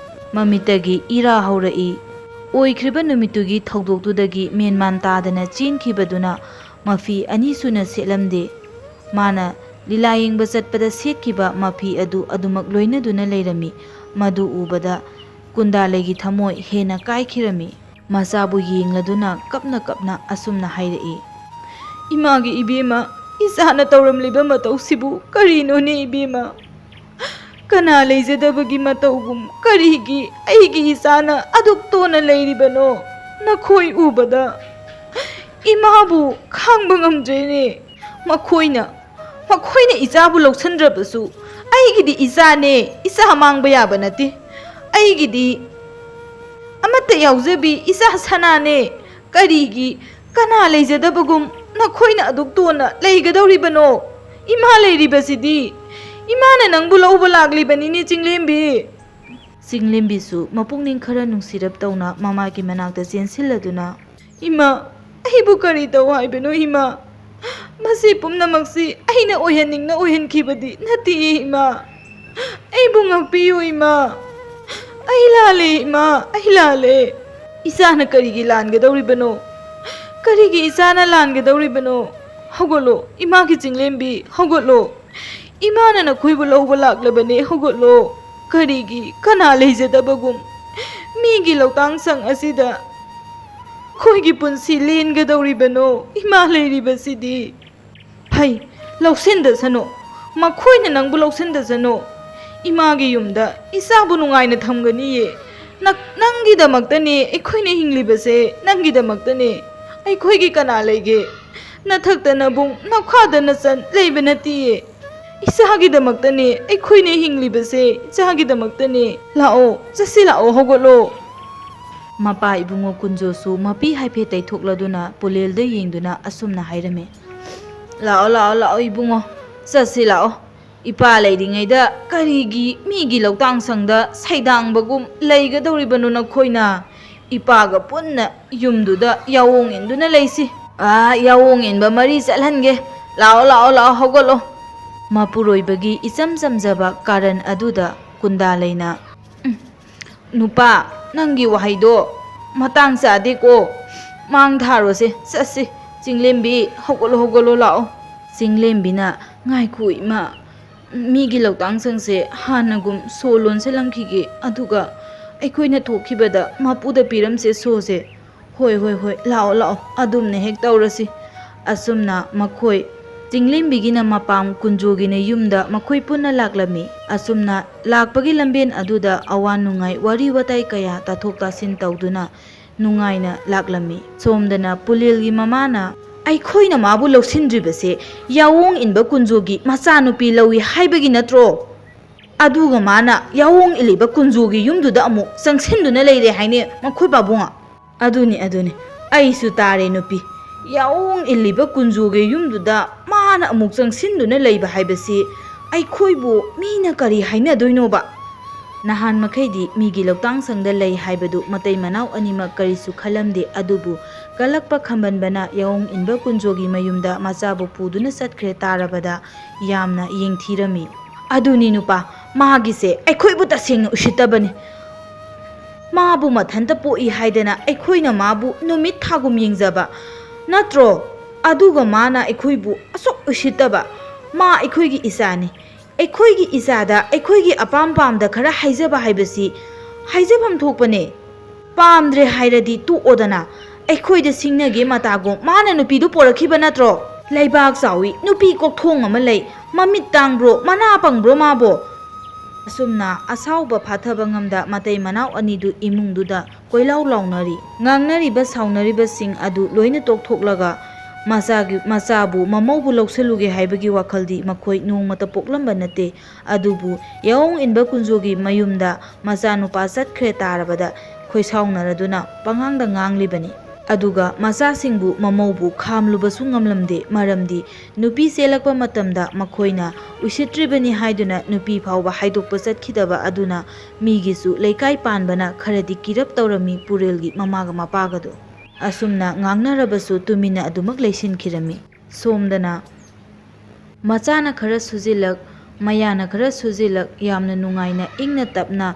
ꯃꯃꯤꯠꯇꯒꯤ ꯏꯔꯥ ꯍꯧꯔꯛꯏ꯫ ꯑꯣꯏꯈ꯭ꯔꯤꯕ ꯅꯨꯃꯤꯠꯇꯨꯒꯤ ꯊꯧꯗꯣꯛꯇꯨꯗꯒꯤ ꯃꯦꯟꯃꯥꯟ ꯇꯥꯗꯅ ꯆꯦꯟꯈꯤꯕꯗꯨꯅ ꯃꯐꯤ ꯑꯅꯤ ꯁꯨꯅ ꯁꯦꯠꯂꯝꯗꯦ꯫ ꯃꯥꯅ ꯂꯤꯂꯥ ꯌꯦꯡꯕ ꯆꯠꯄꯗ ꯁꯦꯠꯈꯤꯕ ꯃꯐꯤ ꯑꯗꯨ ꯑꯗꯨꯃꯛ ꯂꯣꯏꯅꯗꯨꯅ ꯂꯩꯔꯝꯃꯤ꯫ ꯃꯗꯨ ꯎꯕꯗ ꯀꯨꯟꯗꯥꯂꯩꯒꯤ ꯊꯃꯣꯏ ꯍꯦꯟꯅ ꯀꯥꯏꯈꯤꯔꯝꯃꯤ꯫ ꯃꯆꯥꯕꯨ ꯌꯦꯡꯂꯗꯨꯅ ꯀꯞꯅ ꯀꯞꯅ ꯑꯁꯨꯝꯅ ꯍꯥꯏꯔꯛꯏ, "ꯏꯃꯥꯒꯤ ꯏꯕꯦꯝꯃ, ꯏꯆꯥꯅ ꯇꯧꯔꯝꯂꯤꯕ ꯃꯇꯧꯁꯤꯕꯨ ꯀꯔꯤꯅꯣꯅꯦ ꯏꯕꯦꯝꯃ? ꯀꯅꯥ ꯂꯩꯖꯗꯕꯒꯤ ꯃꯇꯧꯒꯨꯝ ꯀꯔꯤꯒꯤ ꯑꯩꯒꯤ ꯏꯆꯥꯅ ꯑꯗꯨꯛ ꯇꯣꯟꯅ ꯂꯩꯔꯤꯕꯅꯣ? ꯅꯈꯣꯏ ꯎꯕꯗ ꯏꯃꯥꯕꯨ ꯈꯥꯡꯕ ꯉꯝꯗ꯭ꯔꯦꯅꯦ꯫ ꯃꯈꯣꯏꯅ, ꯃꯈꯣꯏꯅ ꯏꯆꯥꯕꯨ ꯂꯧꯁꯤꯟꯗ꯭ꯔꯕꯁꯨ ꯑꯩꯒꯤꯗꯤ ꯏꯆꯥꯅꯦ, ꯏꯆꯥ ꯃꯥꯡꯕ ꯌꯥꯕ ꯅꯠꯇꯦ꯫ ꯑꯩꯒꯤꯗꯤ ꯑꯃꯠꯇ ꯌꯥꯎꯖꯕꯤ ꯏꯆꯥ ꯁꯅꯥꯅꯦ꯫ ꯀꯔꯤꯒꯤ ꯀꯅꯥ ꯂꯩꯖꯗꯕꯒꯨꯝ ꯅꯈꯣꯏꯅ ꯑꯗꯨꯛ ꯇꯣꯟꯅ ꯂꯩꯒꯗꯧꯔꯤꯕꯅꯣ? ꯏꯃꯥ ꯂꯩꯔꯤꯕꯁꯤꯗꯤ꯫ ꯏꯃꯥꯅ ꯅꯪꯕꯨ ꯂꯧꯕ ꯂꯥꯛꯂꯤꯕꯅꯤꯅꯦ ꯆꯤꯡꯂꯦꯝꯕꯤ꯫" ꯆꯤꯡꯂꯦꯝꯕꯤꯁꯨ ꯃꯄꯨꯛꯅꯤꯡ ꯈꯔ ꯅꯨꯡꯁꯤꯔꯞ ꯇꯧꯅ ꯃꯃꯥꯒꯤ ꯃꯅꯥꯛꯇ ꯆꯦꯟꯁꯤꯜꯂꯗꯨꯅ, "ꯏꯃꯥ, ꯑꯩꯕꯨ ꯀꯔꯤ ꯇꯧ ꯍꯥꯏꯕꯅꯣ ꯏꯃꯥ? ꯃꯁꯤ ꯄꯨꯝꯅꯃꯛꯁꯤ ꯑꯩꯅ ꯑꯣꯏꯍꯟꯅꯤꯡꯅ ꯑꯣꯏꯍꯟꯈꯤꯕꯗꯤ ꯅꯠꯇꯦ ꯏꯃꯥ꯫ ꯑꯩꯕꯨ ꯉꯥꯛꯄꯤꯌꯨ ꯏꯃꯥ꯫ ꯑꯩ ꯂꯥꯜꯂꯦ ꯏꯃꯥ, ꯑꯩ ꯂꯥꯜꯂꯦ꯫ ꯏꯆꯥꯅ ꯀꯔꯤꯒꯤ ꯂꯥꯟꯒꯗꯧꯔꯤꯕꯅꯣ? ꯀꯔꯤꯒꯤ ꯏꯆꯥꯅ ꯂꯥꯟꯒꯗꯧꯔꯤꯕꯅꯣ? ꯍꯧꯒꯠꯂꯣ, ꯏꯃꯥꯒꯤ ꯆꯤꯡꯂꯦꯝꯕꯤ, ꯍꯧꯒꯠꯂꯣ꯫ ꯏꯃꯥꯅ ꯅꯈꯣꯏꯕꯨ ꯂꯧꯕ ꯂꯥꯛꯂꯕꯅꯦ, ꯍꯧꯒꯠꯂꯣ꯫ ꯀꯔꯤꯒꯤ? ꯀꯅꯥ ꯂꯩꯖꯗꯕꯒꯨꯝ ꯃꯤꯒꯤ ꯂꯧꯇꯥꯡ ꯁꯪ ꯑꯁꯤꯗ ꯑꯩꯈꯣꯏꯒꯤ ꯄꯨꯟꯁꯤ ꯂꯦꯟꯒꯗꯧꯔꯤꯕꯅꯣ? ꯏꯃꯥ ꯂꯩꯔꯤꯕꯁꯤꯗꯤ꯫" "ꯍꯩ, ꯂꯧꯁꯤꯟꯗꯁꯅꯨ꯫ ꯃꯈꯣꯏꯅ ꯅꯪꯕꯨ ꯂꯧꯁꯤꯟꯗꯁꯅꯨ꯫ ꯏꯃꯥꯒꯤ ꯌꯨꯝꯗ ꯏꯆꯥꯕꯨ ꯅꯨꯡꯉꯥꯏꯅ ꯊꯝꯒꯅꯤꯌꯦ꯫ ꯅ-, ꯅꯪꯒꯤꯗꯃꯛꯇꯅꯦ ꯑꯩꯈꯣꯏꯅ ꯍꯤꯡꯂꯤꯕꯁꯦ, ꯅꯪꯒꯤꯗꯃꯛꯇꯅꯦ꯫ ꯑꯩꯈꯣꯏꯒꯤ ꯀꯅꯥ ꯂꯩꯒꯦ? ꯅꯊꯛꯇ ꯅꯕꯨꯡ, ꯅꯈꯥꯗ ꯅꯆꯟ ꯂꯩꯕ ꯅꯠꯇꯤꯌꯦ꯫ ꯏꯆꯥꯒꯤꯗꯃꯛꯇꯅꯦ ꯑꯩꯈꯣꯏꯅ ꯍꯤꯡꯂꯤꯕꯁꯦ, ꯏꯆꯥꯒꯤꯗꯃꯛꯇꯅꯦ꯫ ꯂꯥꯛꯑꯣ, ꯆꯠꯁꯤ ꯂꯥꯛꯑꯣ, ꯍꯧꯒꯠꯂꯣ꯫" ꯃꯄꯥ ꯏꯕꯨꯡꯉꯣ ꯀꯨꯟꯖꯣꯁꯨ ꯃꯄꯤ ꯍꯥꯏꯐꯦꯠ ꯇꯩꯊꯣꯛꯂꯗꯨꯅ ꯄꯨꯂꯦꯜꯗ ꯌꯦꯡꯗꯨꯅ ꯑꯁꯨꯝꯅ ꯍꯥꯏꯔꯝꯃꯤ, "ꯂꯥꯛꯑꯣ, ꯂꯥꯛꯑꯣ, ꯂꯥꯛꯑꯣ ꯏꯕꯨꯡꯉꯣ, ꯆꯠꯁꯤ ꯂꯥꯛꯑꯣ꯫ ꯏꯄꯥ ꯂꯩꯔꯤꯉꯩꯗ ꯀꯔꯤꯒꯤ ꯃꯤꯒꯤ ꯂꯧꯇꯥꯡ ꯁꯪꯗ ꯁꯩꯗꯥꯡꯕꯒꯨꯝ ꯂꯩꯒꯗꯧꯔꯤꯕꯅꯣ ꯅꯈꯣꯏꯅ? ꯏꯄꯥꯒ ꯄꯨꯟꯅ ꯌꯨꯝꯗꯨꯗ ꯌꯥꯑꯣꯡ ꯏꯟꯗꯨꯅ ꯂꯩꯁꯤ꯫" "ꯑꯥ, ꯌꯥꯑꯣꯡ ꯏꯟꯕ ꯃꯔꯤ ꯆꯠꯍꯟꯒꯦ꯫ ꯂꯥꯛꯑꯣ, ꯂꯥꯛꯑꯣ, ꯂꯥꯛꯑꯣ, ꯍꯧꯒꯠꯂꯣ꯫" ꯃꯄꯨꯔꯣꯏꯕꯒꯤ ꯏꯆꯝ ꯆꯝꯖꯕ ꯀꯥꯔꯟ ꯑꯗꯨꯗ ꯀꯨꯟꯗꯥ ꯂꯩꯅ, "ꯎꯝ, ꯅꯨꯄꯥ, ꯅꯪꯒꯤ ꯋꯥꯍꯩꯗꯣ ꯃꯇꯥꯡ ꯆꯥꯗꯦꯀꯣ꯫ ꯃꯥꯡ ꯊꯥꯔꯣꯁꯦ, ꯆꯠꯁꯤ꯫ ꯆꯤꯡꯂꯦꯝꯕꯤ, ꯍꯧꯒꯠꯂꯣ, ꯍꯧꯒꯠꯂꯣ, ꯂꯥꯛꯑꯣ꯫" ꯆꯤꯡꯂꯦꯝꯕꯤꯅ ꯉꯥꯏꯈꯣ ꯏꯃꯥ, ꯃꯤꯒꯤ ꯂꯧꯇꯥꯡ ꯁꯪꯁꯦ ꯍꯥꯟꯅꯒꯨꯝ ꯁꯣ ꯂꯣꯟꯁꯤꯜꯂꯝꯈꯤꯒꯦ, ꯑꯗꯨꯒ ꯑꯩꯈꯣꯏꯅ ꯊꯣꯛꯈꯤꯕꯗ ꯃꯄꯨꯗ ꯄꯤꯔꯝꯁꯦ ꯁꯣꯁꯦ꯫ ꯍꯣꯏ, ꯍꯣꯏ, ꯍꯣꯏ, ꯂꯥꯛꯑꯣ, ꯂꯥꯛꯑꯣ, ꯑꯗꯨꯝꯅ ꯍꯦꯛ ꯇꯧꯔꯁꯤ꯫ ꯑꯁꯨꯝꯅ ꯃꯈꯣꯏ ꯆꯤꯡꯂꯦꯝꯕꯤꯒꯤꯅ ꯃꯄꯥꯝ, ꯀꯨꯟꯖꯣꯒꯤꯅ ꯌꯨꯝꯗ ꯃꯈꯣꯏ ꯄꯨꯟꯅ ꯂꯥꯛꯂꯝꯃꯤ꯫ ꯑꯁꯨꯝꯅ ꯂꯥꯛꯄꯒꯤ ꯂꯝꯕꯦꯟ ꯑꯗꯨꯗ ꯑꯋꯥ ꯅꯨꯡꯉꯥꯏ, ꯋꯥꯔꯤ ꯋꯥꯇꯥꯏ ꯀꯌꯥ ꯇꯥꯊꯣꯛ ꯇꯥꯁꯤꯟ ꯇꯧꯗꯨꯅ ꯅꯨꯡꯉꯥꯏꯅ ꯂꯥꯛꯂꯝꯃꯤ꯫ ꯁꯣꯝꯗꯅ ꯄꯨꯂꯦꯜꯒꯤ ꯃꯃꯥꯅ, "ꯑꯩꯈꯣꯏꯅ ꯃꯥꯕꯨ ꯂꯧꯁꯤꯟꯗ꯭ꯔꯤꯕꯁꯦ ꯌꯥꯑꯣꯡ ꯏꯟꯕ ꯀꯨꯟꯖꯣꯒꯤ ꯃꯆꯥꯅꯨꯄꯤ ꯂꯧꯏ ꯍꯥꯏꯕꯒꯤ ꯅꯠꯇ꯭ꯔꯣ? ꯑꯗꯨꯒ ꯃꯥꯅ ꯌꯥꯑꯣꯡ ꯏꯜꯂꯤꯕ ꯀꯨꯟꯖꯣꯒꯤ ꯌꯨꯝꯗꯨꯗ ꯑꯃꯨꯛ ꯆꯪꯁꯤꯟꯗꯨꯅ ꯂꯩꯔꯦ ꯍꯥꯏꯅꯦ ꯃꯈꯣꯏ ꯄꯥꯕꯨꯡ?" "ꯑꯗꯨꯅꯤ, ꯑꯗꯨꯅꯤ, ꯑꯩꯁꯨ ꯇꯥꯔꯦ ꯅꯨꯄꯤ꯫ ꯌꯥꯑꯣꯡ ꯏꯜꯂꯤꯕ ꯀꯨꯟꯖꯣꯒꯤ ꯌꯨꯝꯗꯨꯗ ꯃꯥꯅ ꯑꯃꯨꯛ ꯆꯪꯁꯤꯟꯗꯨꯅ ꯂꯩꯕ ꯍꯥꯏꯕꯁꯤ ꯑꯩꯈꯣꯏꯕꯨ ꯃꯤꯅ ꯀꯔꯤ ꯍꯥꯏꯅꯗꯣꯏꯅꯣꯕ?" ꯅꯍꯥꯟ ꯃꯈꯩꯗꯤ ꯃꯤꯒꯤ ꯂꯧꯇꯥꯡ ꯁꯪꯗ ꯂꯩ ꯍꯥꯏꯕꯗꯨ ꯃꯇꯩ ꯃꯅꯥꯎ ꯑꯅꯤꯃꯛ ꯀꯔꯤꯁꯨ ꯈꯜꯂꯝꯗꯦ, ꯑꯗꯨꯕꯨ ꯀꯜꯂꯛꯄ ꯈꯝꯕꯟꯕꯅ ꯌꯥꯑꯣꯡ ꯏꯟꯕ ꯀꯨꯟꯖꯣꯒꯤ ꯃꯌꯨꯝꯗ ꯃꯆꯥꯕꯨ ꯄꯨꯗꯨꯅ ꯆꯠꯈ꯭ꯔꯦ ꯇꯥꯔꯕꯗ ꯌꯥꯝꯅ ꯌꯦꯡꯊꯤꯔꯝꯃꯤ꯫ "ꯑꯗꯨꯅꯤ ꯅꯨꯄꯥ, ꯃꯥꯒꯤꯁꯦ ꯑꯩꯈꯣꯏꯕꯨ ꯇꯁꯦꯡꯅ ꯎꯁꯤꯠꯇꯕꯅꯤ꯫ ꯃꯥꯕꯨ ꯃꯊꯟꯇ ꯄꯣꯛꯏ ꯍꯥꯏꯗꯅ ꯑꯩꯈꯣꯏꯅ ꯃꯥꯕꯨ ꯅꯨꯃꯤꯠ ꯊꯥꯒꯨꯝ ꯌꯦꯡꯖꯕ ꯅꯠꯇ꯭ꯔꯣ? ꯑꯗꯨꯒ ꯃꯥꯅ ꯑꯩꯈꯣꯏꯕꯨ ꯑꯁꯨꯛ ꯎꯁꯤꯠꯇꯕ꯫ ꯃꯥ ꯑꯩꯈꯣꯏꯒꯤ ꯏꯆꯥꯅꯤ꯫ ꯑꯩꯈꯣꯏꯒꯤ ꯏꯆꯥꯗ ꯑꯩꯈꯣꯏꯒꯤ ꯑꯄꯥꯝ ꯄꯥꯝꯗ ꯈꯔ ꯍꯥꯏꯖꯕ ꯍꯥꯏꯕꯁꯤ ꯍꯥꯏꯖꯐꯝ ꯊꯣꯛꯄꯅꯦ꯫ ꯄꯥꯝꯗ꯭ꯔꯦ ꯍꯥꯏꯔꯗꯤ ꯇꯣꯛꯑꯣꯗꯅ꯫ ꯑꯩꯈꯣꯏꯗ ꯁꯤꯡꯅꯒꯦ ꯃꯇꯥꯒꯨꯝ ꯃꯥꯅ ꯅꯨꯄꯤꯗꯨ ꯄꯣꯔꯛꯈꯤꯕ ꯅꯠꯇ꯭ꯔꯣ? ꯂꯩꯕꯥꯛ ꯆꯥꯎꯏ, ꯅꯨꯄꯤ ꯀꯣꯛꯊꯣꯡ ꯑꯃ ꯂꯩ, ꯃꯃꯤꯠ ꯇꯥꯡꯕ꯭ꯔꯣ, ꯃꯅꯥ ꯄꯪꯕ꯭ꯔꯣ ꯃꯥꯕꯣ?" ꯑꯁꯨꯝꯅ ꯑꯁꯥꯎꯕ ꯐꯥꯊꯕ ꯉꯝꯗ ꯃꯇꯩ ꯃꯅꯥꯎ ꯑꯅꯤꯗꯨ ꯏꯃꯨꯡꯗꯨꯗ ꯀꯣꯏꯂꯥꯎ ꯂꯥꯎꯅꯔꯤ꯫ ꯉꯥꯡꯅꯔꯤꯕ ꯁꯥꯎꯅꯔꯤꯕꯁꯤꯡ ꯑꯗꯨ ꯂꯣꯏꯅ ꯇꯣꯛꯊꯣꯛꯂꯒ ꯃꯆꯥꯒꯤ, ꯃꯆꯥꯕꯨ ꯃꯃꯧꯕꯨ ꯂꯧꯁꯤꯜꯂꯨꯒꯦ ꯍꯥꯏꯕꯒꯤ ꯋꯥꯈꯜꯗꯤ ꯃꯈꯣꯏ ꯅꯣꯡꯃꯇ ꯄꯣꯛꯂꯝꯕ ꯅꯠꯇꯦ꯫ ꯑꯗꯨꯕꯨ ꯌꯥꯑꯣꯡ ꯏꯟꯕ ꯀꯨꯟꯖꯣꯒꯤ ꯃꯌꯨꯝꯗ ꯃꯆꯥꯅꯨꯄꯥ ꯆꯠꯈ꯭ꯔꯦ ꯇꯥꯔꯕꯗ ꯈꯣꯏꯁꯥꯎꯅꯔꯗꯨꯅ ꯄꯉꯥꯡꯗ ꯉꯥꯡꯂꯤꯕꯅꯤ꯫ ꯑꯗꯨꯒ ꯃꯆꯥꯁꯤꯡꯕꯨ ꯃꯃꯧꯕꯨ ꯈꯥꯝꯂꯨꯕꯁꯨ ꯉꯝꯂꯝꯗꯦ, ꯃꯔꯝꯗꯤ ꯅꯨꯄꯤ ꯆꯦꯜꯂꯛꯄ ꯃꯇꯝꯗ ꯃꯈꯣꯏꯅ ꯎꯁꯤꯠꯇ꯭ꯔꯤꯕꯅꯤ ꯍꯥꯏꯗꯨꯅ ꯅꯨꯄꯤ ꯐꯥꯎꯕ ꯍꯥꯏꯗꯣꯛꯄ ꯆꯠꯈꯤꯗꯕ ꯑꯗꯨꯅ ꯃꯤꯒꯤꯁꯨ ꯂꯩꯀꯥꯏ ꯄꯥꯟꯕꯅ ꯈꯔꯗꯤ ꯀꯤꯔꯞ ꯇꯧꯔꯝꯃꯤ ꯄꯨꯔꯦꯜꯒꯤ ꯃꯃꯥꯒ ꯃꯄꯥꯒꯗꯨ꯫ ꯑꯁꯨꯝꯅ ꯉꯥꯡꯅꯔꯕꯁꯨ ꯇꯨꯃꯤꯟꯅ ꯑꯗꯨꯃꯛ ꯂꯩꯁꯤꯟꯈꯤꯔꯝꯃꯤ꯫ ꯁꯣꯝꯗꯅ ꯃꯆꯥꯅ ꯈꯔ ꯁꯨꯖꯤꯜꯂꯛ, ꯃꯌꯥꯅ ꯈꯔ ꯁꯨꯖꯤꯜꯂꯛ, ꯌꯥꯝꯅ ꯅꯨꯡꯉꯥꯏꯅ ꯏꯪꯅ ꯇꯞꯅ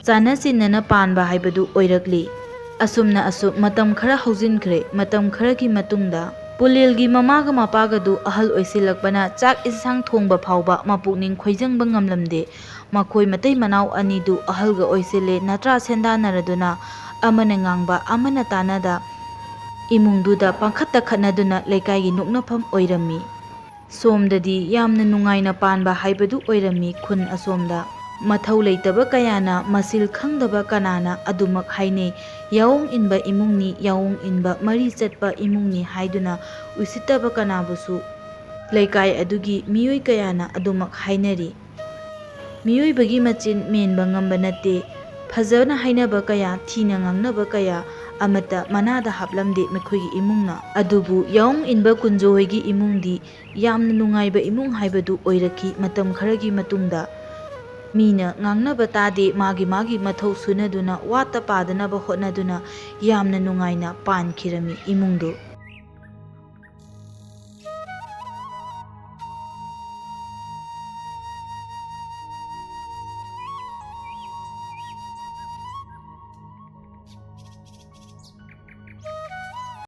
ꯆꯥꯟꯅ ꯆꯤꯟꯅꯅ ꯄꯥꯟꯕ ꯍꯥꯏꯕꯗꯨ ꯑꯣꯏꯔꯛꯂꯤ꯫ ꯑꯁꯨꯝꯅ ꯑꯁꯨꯝ ꯃꯇꯝ ꯈꯔ ꯍꯧꯖꯤꯟꯈ꯭ꯔꯦ꯫ ꯃꯇꯝ ꯈꯔꯒꯤ ꯃꯇꯨꯡꯗ ꯄꯨꯂꯦꯜꯒꯤ ꯃꯃꯥꯒ ꯃꯄꯥꯒꯗꯨ ꯑꯍꯜ ꯑꯣꯏꯁꯤꯜꯂꯛꯄꯅ ꯆꯥꯛ ꯏꯟꯁꯥꯡ ꯊꯣꯡꯕ ꯐꯥꯎꯕ ꯃꯄꯨꯛꯅꯤꯡ ꯈꯣꯏꯖꯪꯕ ꯉꯝꯂꯝꯗꯦ꯫ ꯃꯈꯣꯏ ꯃꯇꯩ ꯃꯅꯥꯎ ꯑꯅꯤꯗꯨ ꯑꯍꯜꯒ ꯑꯣꯏꯁꯤꯜꯂꯦ, ꯅꯠꯇ꯭ꯔꯥ ꯁꯦꯟꯗꯥꯟꯅꯔꯗꯨꯅ ꯑꯃꯅ ꯉꯥꯡꯕ ꯑꯃꯅ ꯇꯥꯅꯗ ꯏꯃꯨꯡꯗꯨꯗ ꯄꯥꯡꯈꯠꯇ ꯈꯠꯅꯗꯨꯅ ꯂꯩꯀꯥꯏꯒꯤ ꯅꯣꯛꯅꯐꯝ ꯑꯣꯏꯔꯝꯃꯤ꯫ ꯁꯣꯝꯗꯗꯤ ꯌꯥꯝꯅ ꯅꯨꯡꯉꯥꯏꯅ ꯄꯥꯟꯕ ꯍꯥꯏꯕꯗꯨ ꯑꯣꯏꯔꯝꯃꯤ ꯈꯨꯟ ꯑꯁꯣꯝꯗ꯫ ꯃꯊꯧ ꯂꯩꯇꯕ ꯀꯌꯥꯅ, ꯃꯁꯤꯜ ꯈꯪꯗꯕ ꯀꯅꯥꯅ ꯑꯗꯨꯃꯛ ꯍꯥꯏꯅꯩ, "ꯌꯥꯑꯣꯡ ꯏꯟꯕ ꯏꯃꯨꯡꯅꯤ, ꯌꯥꯑꯣꯡ ꯏꯟꯕ ꯃꯔꯤ ꯆꯠꯄ ꯏꯃꯨꯡꯅꯤ" ꯍꯥꯏꯗꯨꯅ ꯎꯁꯤꯠꯇꯕ ꯀꯅꯥꯕꯨꯁꯨ ꯂꯩꯀꯥꯏ ꯑꯗꯨꯒꯤ ꯃꯤꯑꯣꯏ ꯀꯌꯥꯅ ꯑꯗꯨꯃꯛ ꯍꯥꯏꯅꯔꯤ꯫ ꯃꯤꯑꯣꯏꯕꯒꯤ ꯃꯆꯤꯟ ꯃꯦꯟꯕ ꯉꯝꯕ ꯅꯠꯇꯦ꯫ ꯐꯖꯅ ꯍꯥꯏꯅꯕ ꯀꯌꯥ, ꯊꯤꯅ ꯉꯥꯡꯅꯕ ꯀꯌꯥ ꯑꯃꯠꯇ ꯃꯅꯥꯗ ꯍꯥꯞꯂꯝꯗꯦ ꯃꯈꯣꯏꯒꯤ ꯏꯃꯨꯡꯅ꯫ ꯑꯗꯨꯕꯨ ꯌꯥꯑꯣꯡ ꯏꯟꯕ ꯀꯨꯟꯖꯣ ꯍꯣꯏꯒꯤ ꯏꯃꯨꯡꯗꯤ ꯌꯥꯝꯅ ꯅꯨꯡꯉꯥꯏꯕ ꯏꯃꯨꯡ ꯍꯥꯏꯕꯗꯨ ꯑꯣꯏꯔꯛꯈꯤ ꯃꯇꯝ ꯈꯔꯒꯤ ꯃꯇꯨꯡꯗ꯫ ꯃꯤꯅ ꯉꯥꯡꯅꯕ ꯇꯥꯗꯦ, ꯃꯥꯒꯤ ꯃꯥꯒꯤ ꯃꯊꯧ ꯁꯨꯅꯗꯨꯅ, ꯋꯥꯠꯇ ꯄꯥꯗꯅꯕ ꯍꯣꯠꯅꯗꯨꯅ ꯌꯥꯝꯅ ꯅꯨꯡꯉꯥꯏꯅ ꯄꯥꯟꯈꯤꯔꯝꯃꯤ ꯏꯃꯨꯡꯗꯨ꯫